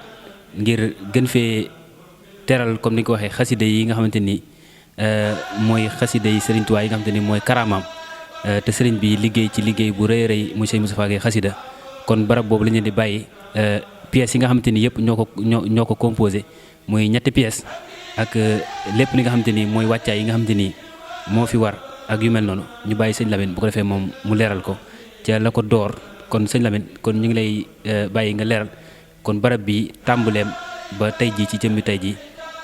ngir gën fee teral comme ni nga ko waxee xasida yi nga xamante ni mooy xasida yi Serigne Touba yi nga xamante ni mooy karaamaam te Serigne bi liggéey ci liggéey bu rëy a rëy muy Serigne Moustapha Gueye xasida kon barab boobu la ñu leen di bàyyi pièces yi nga xamante ni yëpp ñoo ko composé muy ñetti pièces ak lépp li nga xamante ni mooy wàccaay yi nga xamante ni moo fi war ak yu mel noonu ñu bàyyi sëñ Lamine bu ko defee moom mu leeral ko ca la ko door kon sëñ Lamine kon ñu ngi lay bàyyi nga leeral kon barab bi tàmbaleem ba tey jii ci jëmmi tey jii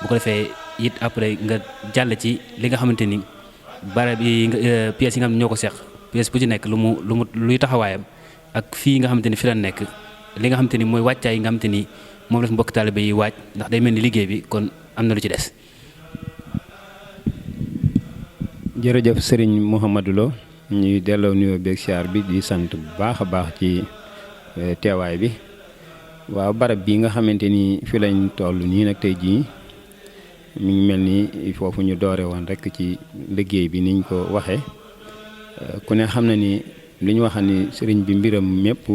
bu ko defee it après nga jàll ci li nga xamante ni barab yi pièces yi nga xam ne ñoo ko seq pièce bu ci nekk luy taxawaayam ak fii nga xamante ni fi la nekk li nga xamante ni mooy wàccaay yi nga xamante ni moom la fi mbokk taalibe yi waaj ndax day mel ni liggéey bi kon am na lu ci des. jërëjëf Serigne Mouhamadou Lo ñuy delloo nuyoo beeg siyaar bi di sant bu baax a baax ci teewaay bi waaw barab bi nga xamante ni fi lañ toll nii nag tey jii mi ngi mel ni foofu ñu doore woon rek ci liggéey bi niñ ko waxee ku ne xam na ni li ñu waxal ni sëriñ bi mbiram mépp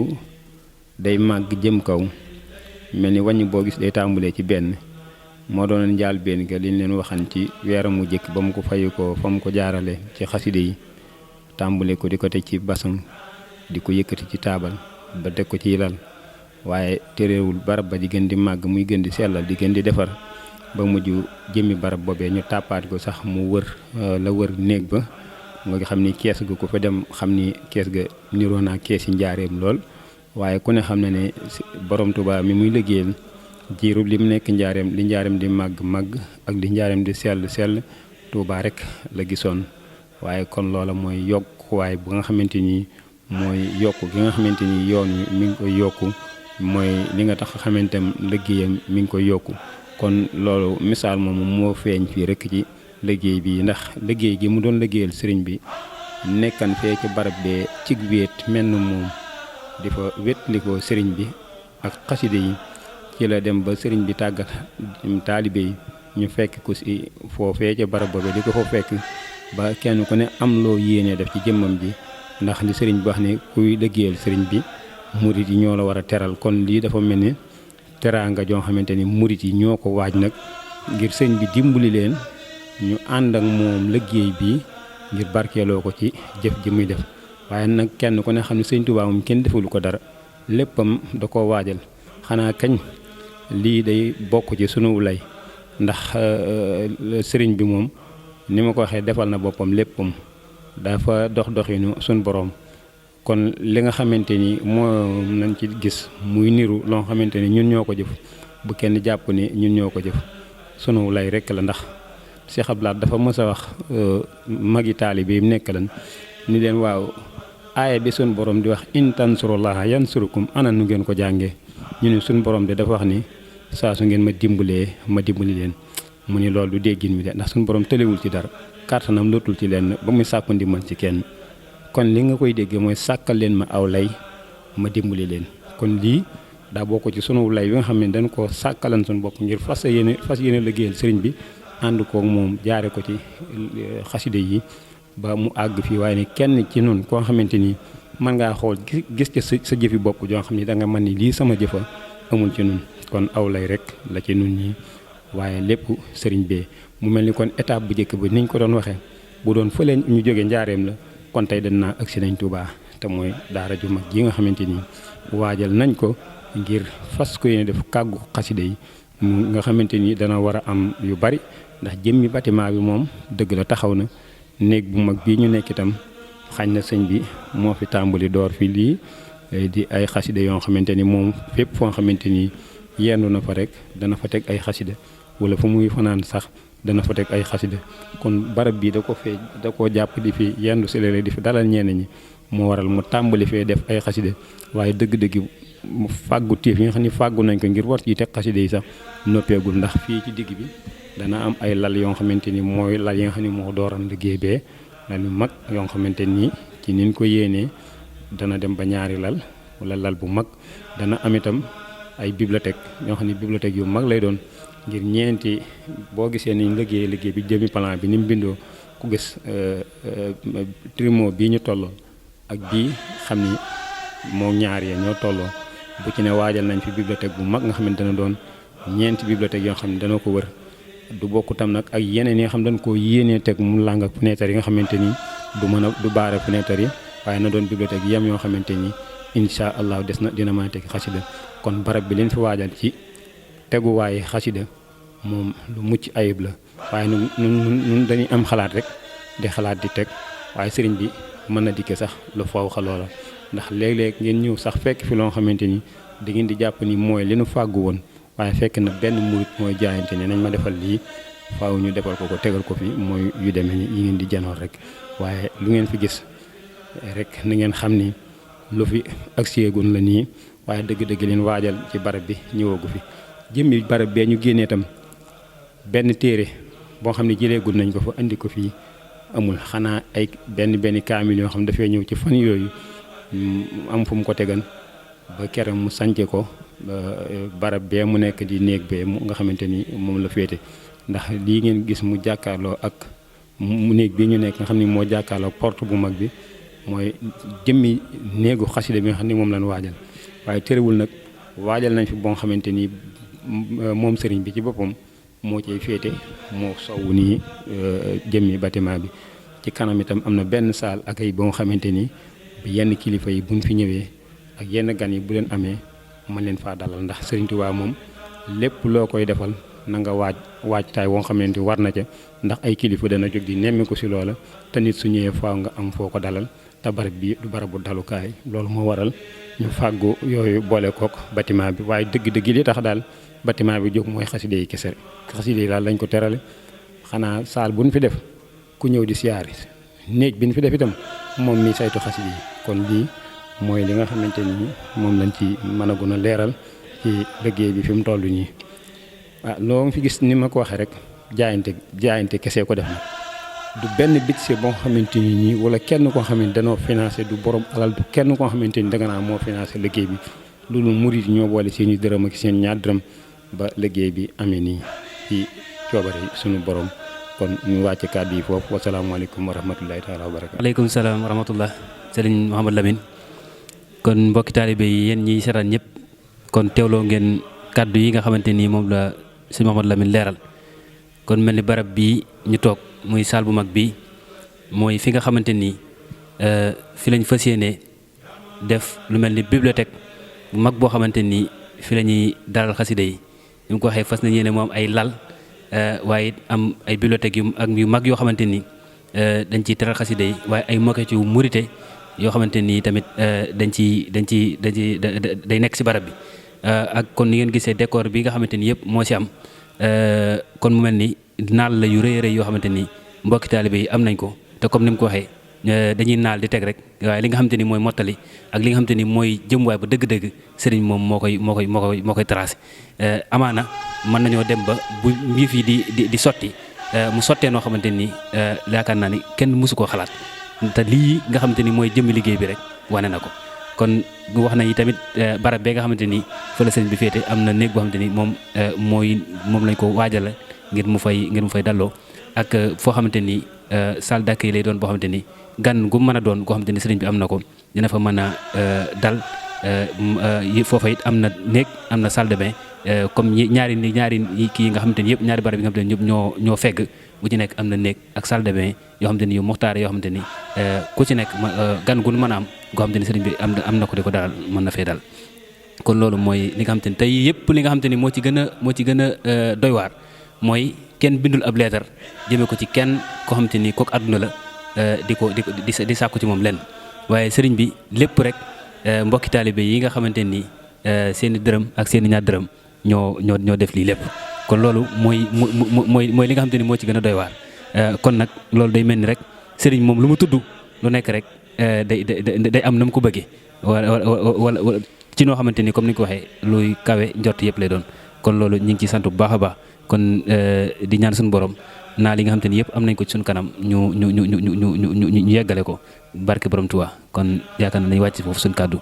day màgg jëm kaw mel ni wàññi boo gis day tàmbulee ci benn moo doon njaal benn ga liñ leen waxan ci weeram mu jëkk ba mu ko fayu ko fa mu ko jaarale ci xaside yi tàmbule ko di ko teg ci basang di ko yëkkati ci taabal ba teg ko ci lal waaye terewul barab ba di gën di màgg muy gën di sellal di gën di defar ba mujj jëmmi barab boobee ñu tàppaat ko sax mu wër la wër néeg ba nga xam ni kees ga ko fa dem xam ni kees ga niroo naa kees yi njaareem lool waaye ku ne xam na ne borom Tuubaa mi muy liggéeyal jiirub li mu nekk njaareem li njaareem di màgg ak li njaareem di sell Tuubaa rek la gisoon waaye kon loola mooy yokkuwaay bu nga xamante ni mooy yokku gi nga xamante ni yoon wi mi ngi koy yokku mooy li nga tax xamanteem liggéeyam mi ngi koy yokku kon loolu misaal moomu moo feeñ fii rek ci liggéey bi ndax liggéey gi mu doon liggéeyal sëriñ bi nekkan fee ci barab bee cig wéet mel na moom di fa wétlikoo sëriñ bi ak xaside yi ci la dem ba sëriñ bi tàggat taalibe yi ñu fekk ko si foofee ca barab boobe di ko fa fekk ba kenn ku ne am loo yéenee def ci jëmmam ji ndax li sëriñ bi wax ne kuy liggéeyal sëriñ bi murit yi ñoo la war a teral kon lii dafa mel ni teraanga joo xamante ni murit yi ñoo ko waaj nag ngir sëriñ bi dimbali leen ñu ànd ak moom liggéey bi ngir barkeeloo ko ci jëf ji muy def waaye nag kenn ku ne xam ne sëriñ Tuubaa moom kenn defulu ko dara léppam da koo waajal xanaa kañ lii day bokk ci sunu lay ndax sëriñ bi moom ni ma ko waxee defal na boppam léppam dafa doxinu sunu borom kon li nga xamante ni moo nañ ci gis muy niru loo xamante ni ñun ñoo ko jëf bu kenn jàpp ni ñun ñoo ko jëf sunu lay rekk la ndax Cheikh Abdoulaye dafa mës a wax magi taalibe yi nekk lan ni leen waaw aaya bi sunu borom di wax in tansurullaha yansurukum ana nu ngeen ko jàngee ñu ne sunu borom de dafa wax ni saa su ngeen ma dimbalee ma dimbali leen mu ni loolu du déggin mi de ndax sunu borom tëlewul ci dara kàttanam lootul ci leen ba muy sàkku ndimbal ci kenn kon li nga koy déggee mooy sàkkal leen ma aw lay ma dimbali leen kon lii daa bokk ci sunu lay bi nga xam ne dañ koo sàkkalan sunu bopp ngir fas yéene liggéeyal sëriñ bi ànd koog moom jaare ko ci xaside yi ba mu àgg fii waaye ni kenn ci nun koo xamante ni mën ngaa xool gis ca sa jëfi bopp joo xam ne da nga mën ni lii sama jëfa amul ci nun kon aw lay rek la ci nun ñi waaye lépp sëriñ bee mu mel ni kon étape bu njëkk ba niñ ko doon waxee bu doon fële ñu jógee njaareem la kon tey dañ naa agsi nañ Tuubaa te mooy daara ju mag ji nga xamante ni waajal nañ ko ngir fas ko yéene def kàggu xaside yi mu nga xamante ni dana war a am yu bari ndax jëmmi bâtiment bi moom dëgg la taxaw na néeg bu mag bii ñu nekk itam xañ na sëñ bi moo fi tàmbali door fi lii di ay xasida yoo xamante ni moom fépp foo xamante ni yendu na fa rek dana fa teg ay xasida wala fu muy fanaan sax dana fa teg ay xasida kon barab bi da koo jàpp di fi yendu si léeg-léeg di fi dalal ñenn ñi moo waral mu tàmbali fee def ay xasida waaye dëgg-dëgg mu fàggu téef yi nga xam ne fàggu nañ ko ngir war ci teg xasida yi sax noppeegul ndax fii ci digg bi dana am ay lal yoo xamante ni mooy lal yi nga xam ne moo dooran liggéey bee lal yu mag yoo xamante ni ci niñ ko yéenee dana dem ba ñaari lal wala lal bu mag dana am itam ay bibliothèque yoo xam ne bibliothèque yu mag lay doon ngir ñeenti boo gisee niñ liggéey bi jëmi plan bi ni mu bindoo ku gis trimo bii ñu tolloo ak bii xam ni moo ñaar yee ñoo tolloo bu ci ne waajal nañ fi bibliothèque bu mag nga xamante ne doon ñeenti bibliothèque yoo xam ne dana ko wër du bokk tam nag ak yeneen yi nga xam dañ koo yéenee teg mu làng ak fenêtre yi nga xamante ni du baare fenêtre yi waaye na doon bibliothèque yam yoo xamante ni incha allah dina mën a teg xasida kon barab bi leen fi waajal ci teguwaaye xasida moom lu mucc ayib la waaye nun dañuy am xalaat rek di xalaat di teg waaye sëriñ bi mën na dikke sax lu faw xaloo la ndax léeg-léeg ngeen ñëw sax fekk fi loo xamante ni da ngeen di jàpp ni mooy li nu fàggu woon waaye fekk na benn murit mooy jaayante ne nañ ma defal lii faaw ñu defal ko tegal ko fi mooy yu demee ni yi ngeen di janoor rek waaye lu ngeen fi gis rek na ngeen xam ni lu fi ak séegun la nii waaye dëgg-dëgg leen waajal ci barab bi ñëwagu fi jëmmi barab bee ñu génnee tam benn téere boo xam ne jëleegul nañ ko fa andi ko fii amul xanaa ay benn kaamil yoo xam ne dafay ñëw ci fan yooyu am fu mu ko tegan ba keroog mu sànce ko barab bee mu nekk di néeg bee mu nga xamante ni moom la féete ndax lii ngeen gis mu jàkkaarloo ak mu néeg bi ñu nekk nga xam ni moo jàkkaarloo porte bu mag bi mooy jëmmi néegu xasida bi nga xam ni moom lañ waajal waaye terewul nag waajal nañ fi boo xamante ni moom sëriñ bi ci boppam moo ciy féete moo sowu nii jëmmi bâtiment bi ci kanam itam am na benn saal ak ay boo xamante ni yenn kilifa yi buñ fi ñëwee ak yenn gan yi bu leen amee mën leen faa dalal ndax Sëriñ Tuubaa moom lépp loo koy defal na nga waajtaay woo xamante war na ca ndax ay kilifa dana jóg di nemmi ko si loola te nit su ñëwee faaw nga am foo ko dalal te barab bi du barabu dalukaay loolu moo waral ñu fàggu yooyu boole kook bâtiment bi waaye dëgg-dëgg li tax daal bâtiment bi jóg mooy xaside yi kese xaside yi daal lañ ko terale xanaa saal bu ñu fi def ku ñëw di siyaari néeg bi ñu fi def itam moom mi saytu xaside yi kon lii mooy li nga xamante ni moom lañ ci mën a gën a leeral ci liggéey bi fi mu toll nii loo fi gis ni ma ko waxee rek jaayante kese ko def na du benn budget boo xamante ni nii wala kenn koo xam ne danoo financé du borom alal du kenn koo xamante ni danga naa moo financé liggéey bi loolu murid ñoo boole seen i dërëm ak seen ñaar dërëm ba liggéey bi amee nii ci coobare suñu borom kon ñu wàcce kàddu yi foofu wasalaamaaleykum wa rahmatullahi taala wa barakatu. aleykum salaam wa rahmatullah Sëriñ Mouhamad Lamine kon mbokki taalibe yi yéen ñiy seetaan ñëpp kon teewloo ngeen kàddu yi nga xamante ni moom la Sëriñ Mouhamad Lamine leeral kon mel ni barab bii ñu toog muy saal bu mag bi mooy fi nga xamante ni fi lañ fas yéene def lu mel ni bibliothèque bu mag boo xamante ni fi la ñuy dalal xasida yi ni mu ko waxee fas nañ yéene moom ay lal waaye am ay bibliothèque yu mag yoo xamante ni dañ ciy teral xasida yi waaye ay moquette yu murite yoo xamante ni tamit day nekk ci barab bi ak kon ni ngeen gisee décor bi nga xamante ni yëpp moo ci am kon mu mel ni naal la yu rëy yoo xamante ni mbokki taalibe yi am nañ ko te comme ni mu ko waxee dañuy naal di teg rek waaye li nga xamante ni mooy mottali ak li nga xamante ni mooy jëmwaay ba dëgg-dëgg sëriñ moom moo koy tracé amaana mën nañoo dem ba bu mbir yi di sotti mu sottee noo xamante ni yaakaar naa ni kenn mësu koo xalaat te lii nga xamante ni mooy jëmmi liggéey bi rek wane na ko kon wax nañu tamit barab bee nga xamante ni fa la sëriñ bi féete am na néeg boo xamante ni moom lañ ko waajal ngir mu fay dalloo ak foo xamante ni salle d'accueil lay doon boo xamante ni gan gu mën a doon goo xamante ni sëriñ bi am na ko dina fa mën a dal foofa it am na néeg am na salle de bain comme ñaari kii nga xamante ni yëpp ñaari barab yi nga xamante ni yëpp ñoo fegg bu ci nekk am na néeg ak salle de bain yoo xamante ni yu moxtaare yoo xamante ni ku ci nekk gan gu mën a am goo xamante ni sëriñ bi am na ko di ko dalal mën na fee dal kon loolu mooy li nga xamante ni tey yëpp li nga xamante ni moo ci gën a doy waar mooy kenn bindul ab leetar jëmee ko ci kenn koo xamante ni kooku àdduna la di sàkku ci moom lenn waaye sëriñ bi lépp rek mbokki taalibe yi nga xamante ni seeni dërëm ak seeni ñaar dërëm ñoo def lii lépp kon loolu mooy li nga xamante ni moo ci gën a doy waar kon nag loolu day mel ni rek sëriñ moom lu mu tudd lu nekk rek day am na mu ko bëggee wala ci noo xamante ni comme ni nga ko waxee luy kawe njort yëpp lay doon kon loolu ñu ngi ciy sant bu baax a baax kon di ñaan suñu borom naa li nga xamante ni yëpp am nañ ko ci suñu kanam ñu yeggale ko barke borom Tuubaa kon yaakaar na nañu wàcc foofu suñu kàddu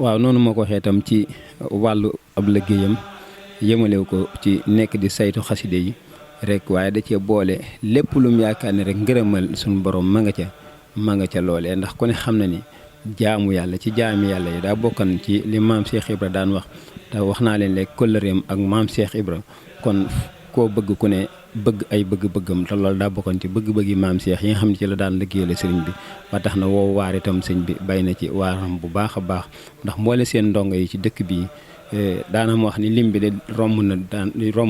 waaw noonu moo ko waxee itam ci wàllu ab liggéeyam yëmalew ko ci nekk di saytu xaside yi rek waaye da cee boole lépp lu mu yaakaar ne rek ngërëmal suñu borom ma nga ca loolee ndax ku ne xam na ni jaamu yàlla ci jaami yàlla yi daa bokkan ci li maam Cheikh Ibra daan wax te wax naa leen léegi kóllëreem ak maam Cheikh Ibra kon koo bëgg ku ne bëgg ay bëgg-bëggam te loolu daa bokkoon ci bëgg-bëggi maam Cheikh yi nga xam ne ci la daan liggéeyal sëriñ bi ba tax na woo waar itam sëñ bi bay na ci waaram bu baax a baax ndax mboole seen ndongo yi ci dëkk bi daana ma wax ni lim bi de romb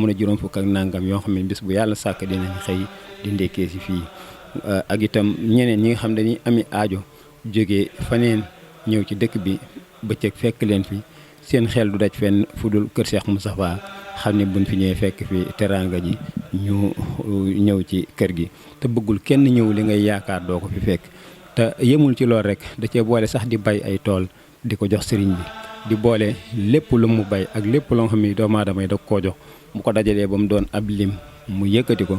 na juróom fukk ak nangam yoo xam ne bis bu yàlla sàkk dinañ xëy di ndekkee si fii ak itam ñeneen ñi nga xam dañuy ami aajo jógee faneen ñëw ci dëkk bi bëccëg fekk leen fi seen xel du daj fenn fu dul kër Cheikh Moustapha xam ne buñ fi ñëwee fekk fi teraanga ji ñu ñëw ci kër gi te bëggul kenn ñëw li ngay yaakaar doo ko fi fekk te yemul ci lool rek da cee boole sax di bay ay tool di ko jox sëriñ bi di boole lépp lu mu bay ak lépp loo xam ne doomu aadama yi da koo jox mu ko dajalee ba mu doon ab lim mu yëkkati ko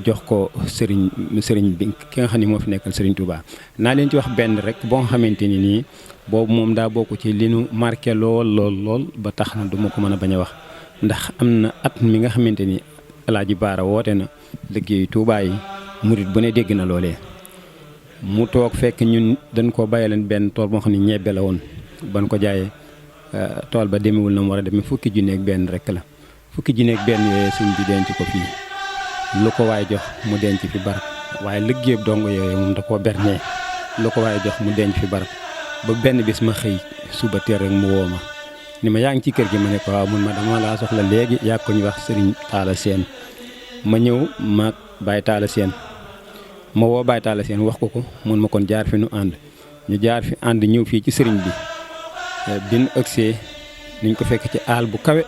jox ko sëriñ bi ki nga xam ne moo fi nekkal sëriñ Touba. naa leen ci wax benn rek boo nga xamante ni nii boobu moom daa bokk ci li nu marqué lool ba tax na du ma ko mën a bañ a wax ndax am na at mi nga xamante ni Alaaji Baara woote na liggéeyu Touba yi murit bu ne dégg na loolee mu toog fekk ñun dañ koo bàyyi benn tool boo xam ne ñebbe la woon ban ko jaayee tool ba demewul na mu war a demee fukki junni ak benn rek la fukki junni ak benn yooyu sëñ bi denc ko fii lu ko waay jox mu denc fi barab waaye liggéeyub dong yooyu moom da koo bernee lu ko waay jox mu denc fi barab ba benn bis ma xëy suba teel rek mu woo ma ni ma yaa ngi ci kër gi ma ne ko waaw mun ma dama laa soxla léegi yaa ko ñu wax sëriñ Talla Sène ma ñëw maag Baye Talla Sène ma woo Baye Talla Sène wax ko mun ma kon jaar fi nu ànd ñu jaar fi ànd ñëw fii ci sëriñ bi bin ëgsee niñ ko fekk ci aal bu kawe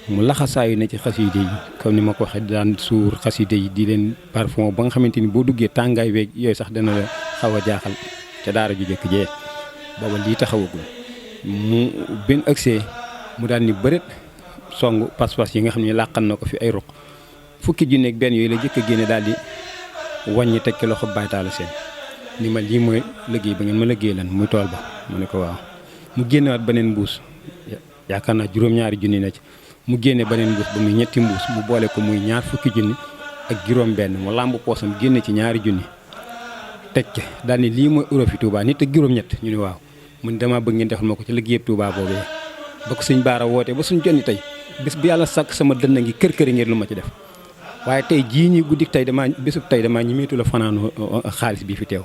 mu laxasaayu ne ci xaside yi comme ni ma ko waxee daan suur xaside yi di leen parfum ba nga xamante ni boo duggee tàngaay weeg yooyu sax dana la xaw a jaaxal ca daara ju jëkk jee booba lii taxawagul mu bin ëgsee mu daan ni bëreet song pas-pas yi nga xam ne làqan na ko fi ay ruq fukki junni ak benn yooyu la jëkk a génne daal di wàññi teg ci loxo Baye Talla Sène ni ma lii mooy liggéey ba ngeen ma liggéey lan muy tool ba ma ne ko waaw mu génnewaat beneen mbuus yaakaar naa juróom-ñaari junni na ci mu génne beneen mbuus ba muy ñetti mbuus mu boole ko muy ñaar fukki junni ak juróom benn mu làmb poosam génne ci ñaari junni teg ci daal ni lii mooy euro fi Touba nit ak juróom-ñett ñu ne waaw mun dama bëgg ngeen defal ma ko ci liggéeyub Touba boobee ba ko sëñ Baara woote ba suñ jonni tey bés bu yàlla sàkk sama dënn ngi kër-këri ngir lu ma ci def waaye tey jii ñi guddik tey damaa bésub tey damaa ñimeetu la fanaanu xaalis bi fi teew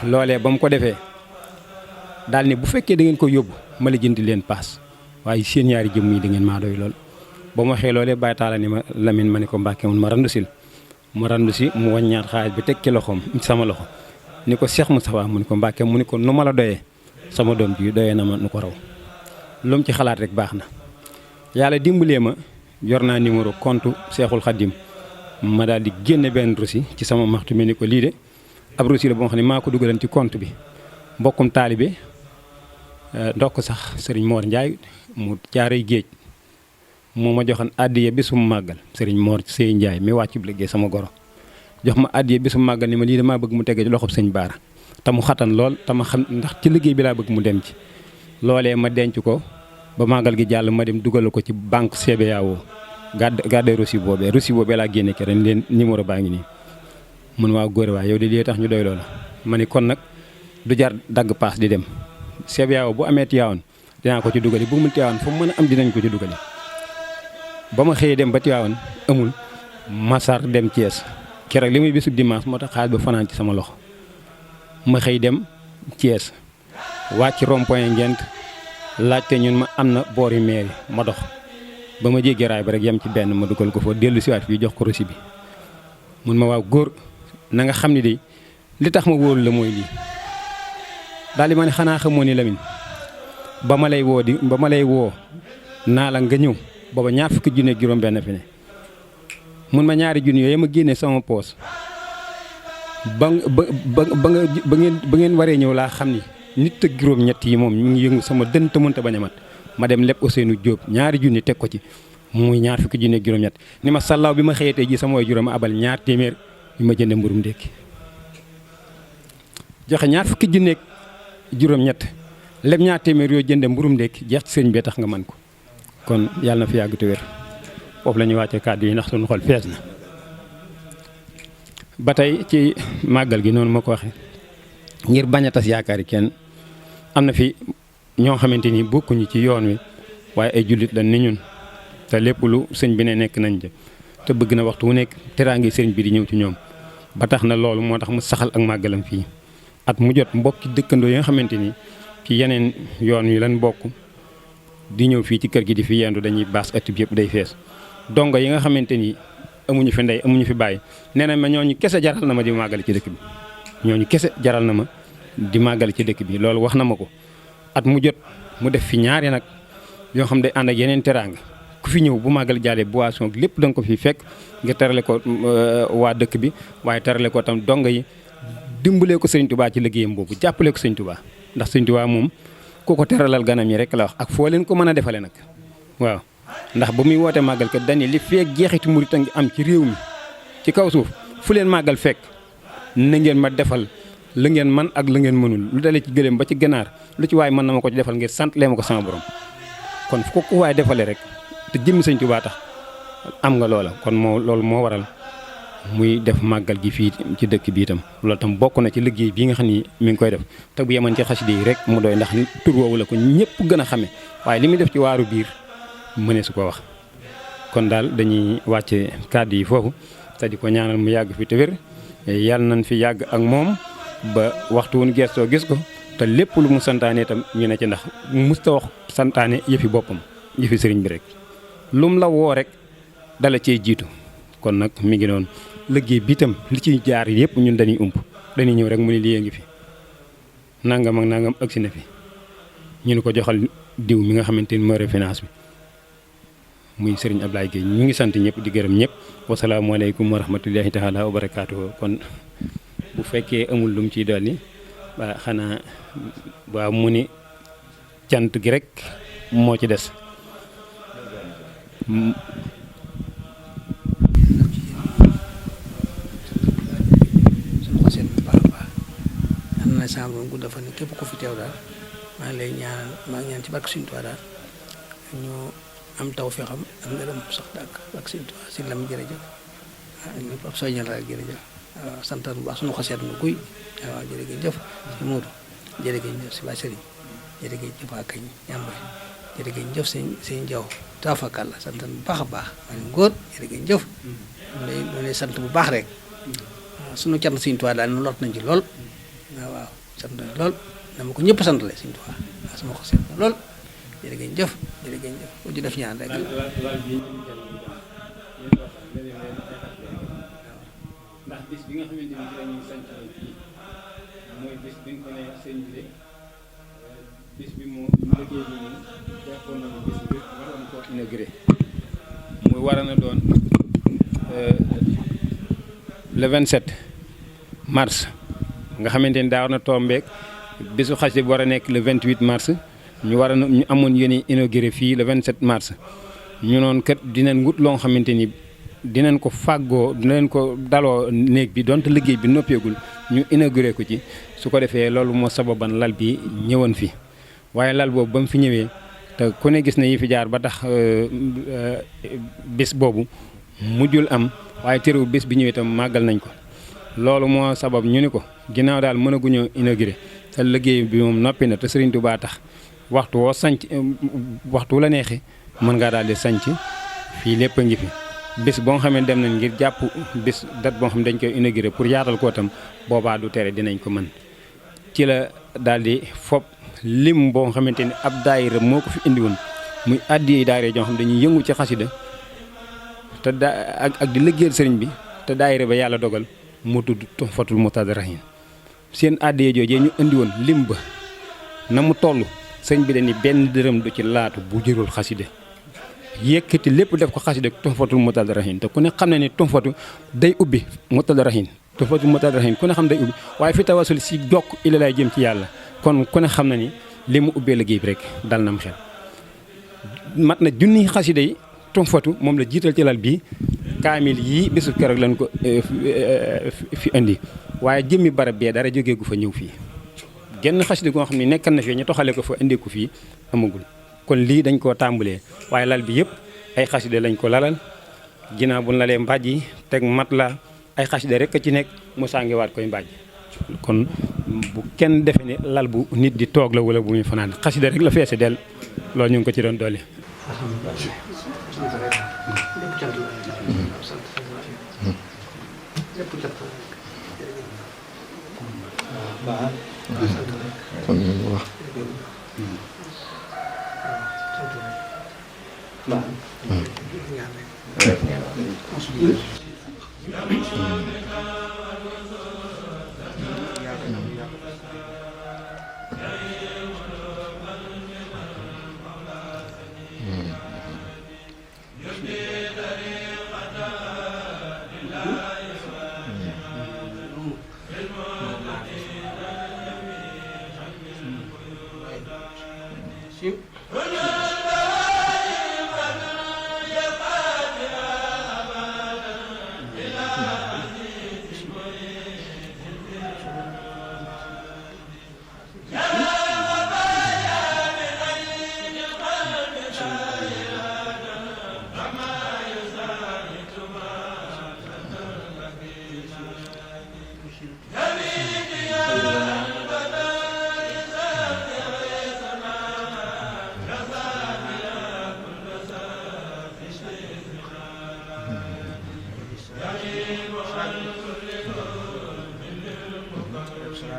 loolee ba mu ko defee daal ni bu fekkee da ngeen ko yóbbu ma la jëndi leen paas waaye seen ñaari jëmm yi da ngeen maa doy lool ba ma waxee loolee Baye Talla ni ma Lamine ma ne ko Mbàkke mun ma randu sil mu randu si mu wàññaat xaalis bi teg ci loxoom sama loxo ni ko Cheikh Moustapha mu ni ko Mbàkke mu ni ko nu ma la doyee sama doom ji doyee na ma nu ko raw lu mu ci xalaat rek baax na yàlla dimbalee ma yor naa numéro compte Cheikhul Khadim ma daal di génne benn rosi ci sama maxtu mi ni ko lii de ab rosi la boo xam ne maa ko dugalan ci compte bi mbokkum taalibe ndokk sax sëriñ Mor Ndiaye mu jaaray géej moo ma joxoon addiya bisum màggal sëriñ Mor Sey Ndiaye mi wàcc bu liggéey sama goro jox ma addiya bisum màggal ni ma lii damaa bëgg mu tege ci loxob sëñ Baara te mu xatan lool te ma xam ndax ci liggéey bi laa bëgg mu dem ci loolee ma denc ko ba màggal gi jàll ma dem dugal ko ci banque CBAO gàdde reçu boobee laa génne keneen leen numéro baa ngi nii mun waa góore waa yow de lii tax ñu doy loola ma ni kon nag du jar dagg paas di dem CBAO bu amee Tiwaawan dinaa ko ci dugali bu mu Tiwaawan fu mu mën a am dinañ ko ci dugali ba ma xëyee dem ba Tiwaawan amul masar dem Thiès keroog li muy bisub dimanche moo tax xaalis ba fanaan ci sama loxo ma xëy dem Thiès wàcc rond-point Ngent laajte ñun ma am na boori mairie ma dox ba ma jéggee raay ba rek yem ci benn ma dugal ko fa dellu siwaat fii jox ko reçu bi mun ma waaw góor na nga xam ni de li tax ma wóolu la mooy lii daal di ma ne xanaa xamoo ni Lamine ba ma lay woo naa la nga ñëw booba ñaar fukki junne ak juróom benn fi ne mun ma ñaari junne yooyu ma génnee sama poos ba ngeen waree ñëw laa xam ni nit ak juróom ñett yi moom ñu ngi yëngu sama dën te mënta bañ a mat ma dem lépp Ousseynou Diop ñaari junni teg ko ci muy ñaar fukki junne ak juróom ñett ni ma sallaaw bi ma xëyee tey ji sama way juróom abal ñaar téeméer yu ma jënde mburum ndékki joxe ñaar fukki junne ak juróom ñett lépp ñaar téeméer yoo jënde mburum ndékki jeex ci sëñ bee tax nga man ko kon yàlla na fi yàgg te wér foofu la ñuy wàcce kàddu yi ndax suñu xol fees na ba tey ci màggal gi noonu ma ko waxee ngir bañ a tas yaakaar yi kenn am na fi ñoo xamante ni bokkuñu ci yoon wi waaye ay jullit la ni ñun te lépp lu sëñ bi ne nekk nañ ca te bëgg na waxtu wu nekk teraangi sëñ bi di ñëw ci ñoom ba tax na loolu moo tax mu saxal ak màggalam fii at mu jot mbokki dëkkandoo yi nga xamante ni ci yeneen yoon wi lan bokk di ñëw fii ci kër gi di fi yendu dañuy baas ëtt bi yëpp day fees dongo yi nga xamante ni amuñu fi ndey amuñu fi bàyyi nee na ma ñooñu kese jaral na ma di màggal ci dëkk bi ñooñu kese jaral na ma di màggal ci dëkk bi loolu wax na ma ko at mu jot mu def fi ñaari nag yoo xam day ànd ak yeneen teraanga ku fi ñëw bu màggal jàllee boisson lépp da nga ko fi fekk nga terale ko waa dëkk bi waaye terale ko tam dongo yi dimbalee ko sëñ Touba ci liggéeyam boobu jàppale ko sëñ Touba ndax sëñ Touba moom ku ko teralal ganam yi rek la wax ak foo leen ko mën a defale nag waaw ndax ba muy woote màggal kat dañu li feek jeexitu murit a ngi am ci réew mi ci kaw suuf fu leen màggal fekk na ngeen ma defal la ngeen man ak la ngeen mënul lu dalee ci gëléem ba ci ganaar lu ci waay mën na ma ko ci defal ngir sant lee ma ko sama borom kon fu ko waay defale rek te jëmmi sëñ Touba tax am nga loola kon loolu moo waral muy def màggal gi fii ci dëkk bi itam loolu tam bokk na ci liggéey bii nga xam ni mi ngi koy def te bu yemoon ci xasida yi rek mu doy ndax tur woowu la ko ñëpp gën a xame waaye li muy def ci waaru biir mënee su ko wax kon daal dañuy wàcce kàddu yi foofu te di ko ñaanal mu yàgg fi te wér yàlla nañ fi yàgg ak moom ba waxtu wuñ gestoo gis ko te lépp lu mu santaane itam ñu ne ci ndax musta wax santaane yëfi boppam yëfi sëriñ bi rek lum la woo rek dala cee jiitu kon nag mi ngi noonu liggéey bi itam li ciy jaar yëpp ñun dañuy ump dañuy ñëw rek mu ne lii ngi fi nangam ak nangam agsi na fi ñu ne ko joxal diw mi nga xamante ni moo finance bi muy sëriñ Ablaye Gueye ñu ngi sant ñëpp di gërëm ñëpp wasalaamualeykum wa rahmatullahi taala wa barakaatuhu kon bu fekkee amul lu mu ciy dolli waa xanaa waaw mu ni cant gi rek moo ci des na sama borom gudd fan képp ko fi teew daal maa ngi lay ñaanal maa ngi ñaan ci barke Sëriñ Tuubaa daal ñu am taw fi xam ak ngërëm sax dàkk barke Sëriñ Tuubaa si lam jërëjëf ñëpp ab soññal rek jërëjëf waaw santal bu baax suñu xaseet na kuy waaw jërëjëf si Moodu jërëjëf si Baay Sëriñ jërëjëf ak kañ ñàmbay jërëjëf sëñ Jaw taafakal la santal bu baax a baax maa ngi góor jërëjëf ñu lay sant bu baax rek waaw suñu cant Sëriñ Tuubaa daal ñu lot nañ ci lool waaw sant na lool dama ko ñëpp sant la Sëriñ Tuubaa waaw sama ko seet na lool jërëjëf bu ñu def ñaan rek ndax bis bi nga xamante ni ci lañuy sant fii mooy bis bi nga ko ne sëñ bi de bis bi moo liggéey bi moom jàppoon nañu bis bi waroon ko inauguré muy war na doon le 27 mars nga xamante ni daa war na tombeek bisu xasida bi war a nekk le 28 mars ñu war a ñu amoon yéen inauguré fii le 27 mars ñu noonu kat dinañ wut loo xamante ni dinañ ko fàggoo dinañ ko daloo néeg bi donte liggéey bi noppeegul ñu inauguré ko ci su ko defee loolu moo sababan lal bi ñëwoon fi waaye lal boobu ba mu fi ñëwee te ku ne gis na yi fi jaar ba tax bis boobu mujjul am waaye terewul bis bi ñëwee itam màggal nañ ko loolu moo sabab ñu ni ko ginnaaw daal mënaguñoo inauguré te liggéey bi moom noppi na te Sëriñ Tuubaa tax waxtu woo sanc waxtu la neexee mën ngaa daal di sanc fii lépp a ngi fi bis boo nga xam ne dem nañ ngir jàpp bis date boo xam ne dañ koy inauguré pour yaatal ko tam boobaa du tere dinañ ko mën ci la daal di fob lim boo nga xamante ni ab daayira moo ko fi indi woon muy àddi daayira joo xam dañuy yëngu ci xasida te ak di liggéeyal sëriñ bi te daayira ba yàlla dogal mu tudd Tuhfatul Mutadarrihin seen àddee joojee ñu indi woon lim ba na mu toll sëñ bi dañi benn dërëm du ci laatu bu jërul xasida yëkkati lépp def ko xasida Tuhfatul Mutadarrihin te ku ne xam ne ni Tuhfatu day ubbi Mutadarrihin Tuhfatul Mutadarrihin ku ne xam day ubbi waaye fi tawasul si jokk ila lay jëm ci yàlla kon ku ne xam na ni li mu ubbee liggéey bi rek dal na mu xel mat na junni xasida yi Tuhfatu moom la jiital ci lal bii kaamil yii bisu keroog lañ ko fi indi waaye jëmmi barab bee dara jógee gu fa ñëw fii genn xasida goo xam ne nekkan na fii ñu toxale ko fa indi ko fii amagul kon lii dañ koo tàmbalee waaye lal bi yëpp ay xasida lañ ko lalal ginnaaw bu ñu lalee mbàjj yi teg mat la ay xasida rek a ci nekk mu sàngiwaat koy mbàjj kon bu kenn defe ne lal bu nit di toog la wala bu muy fanaan xasida rek la feese del loolu ñu ngi ko ci doon dolli.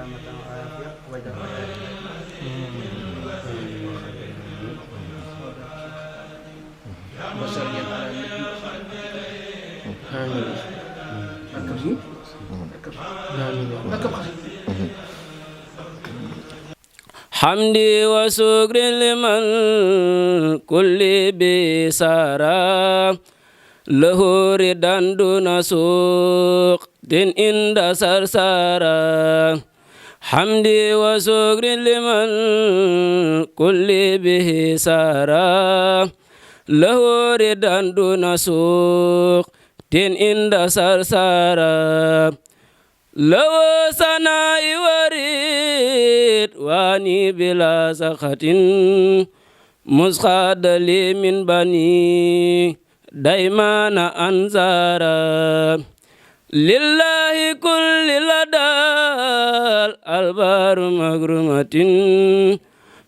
سلامة وعافية وجل وسلم على النبي آمين حمدي وشكر لمن كل بسارة له ردا دون سوق عند سرسارة حمدي وشكر لمن كل به سارة له ردا دون سوق عند سرسارة لو سناء وريد واني بلا سخط مسخد لي من بني دايما أنزارا لله كل لدى البار مغرمة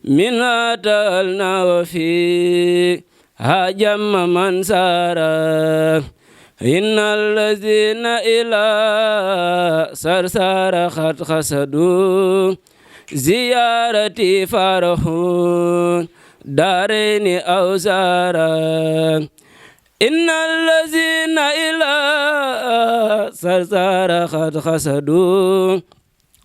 من أتلنا وفي هاجم من سارا إن الذين إلى سرسار قد خسدوا زيارتي فرحون دارين أو زارا إن الذين إلى سرسار قد خسدوا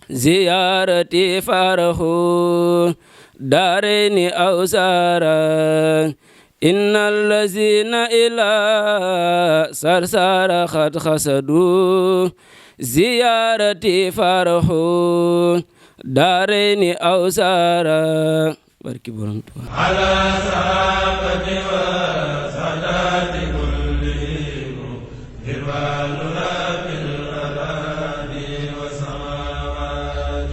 زيارتي فرحون دارين أو زارا إن الذين إلى سرسار قد خسدوا زيارتي فرحون دارين أو سارا بارك بورم على صحابة وسادات كلهم جبالنا في الأراضي والسماوات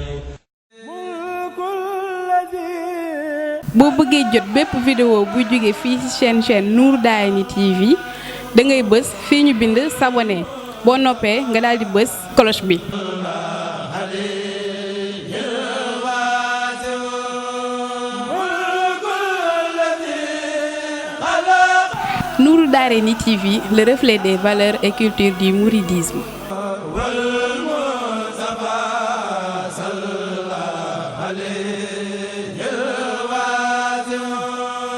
boo bëggee jot bépp vidéo bu jóge fii ci chaîne Nour Darayni TV da ngay bës fii ñu bind s'abonner boo noppee nga daal di bës cloche bi. Nour Darayni TV, le reflet des valeurs et culture du mouridisme.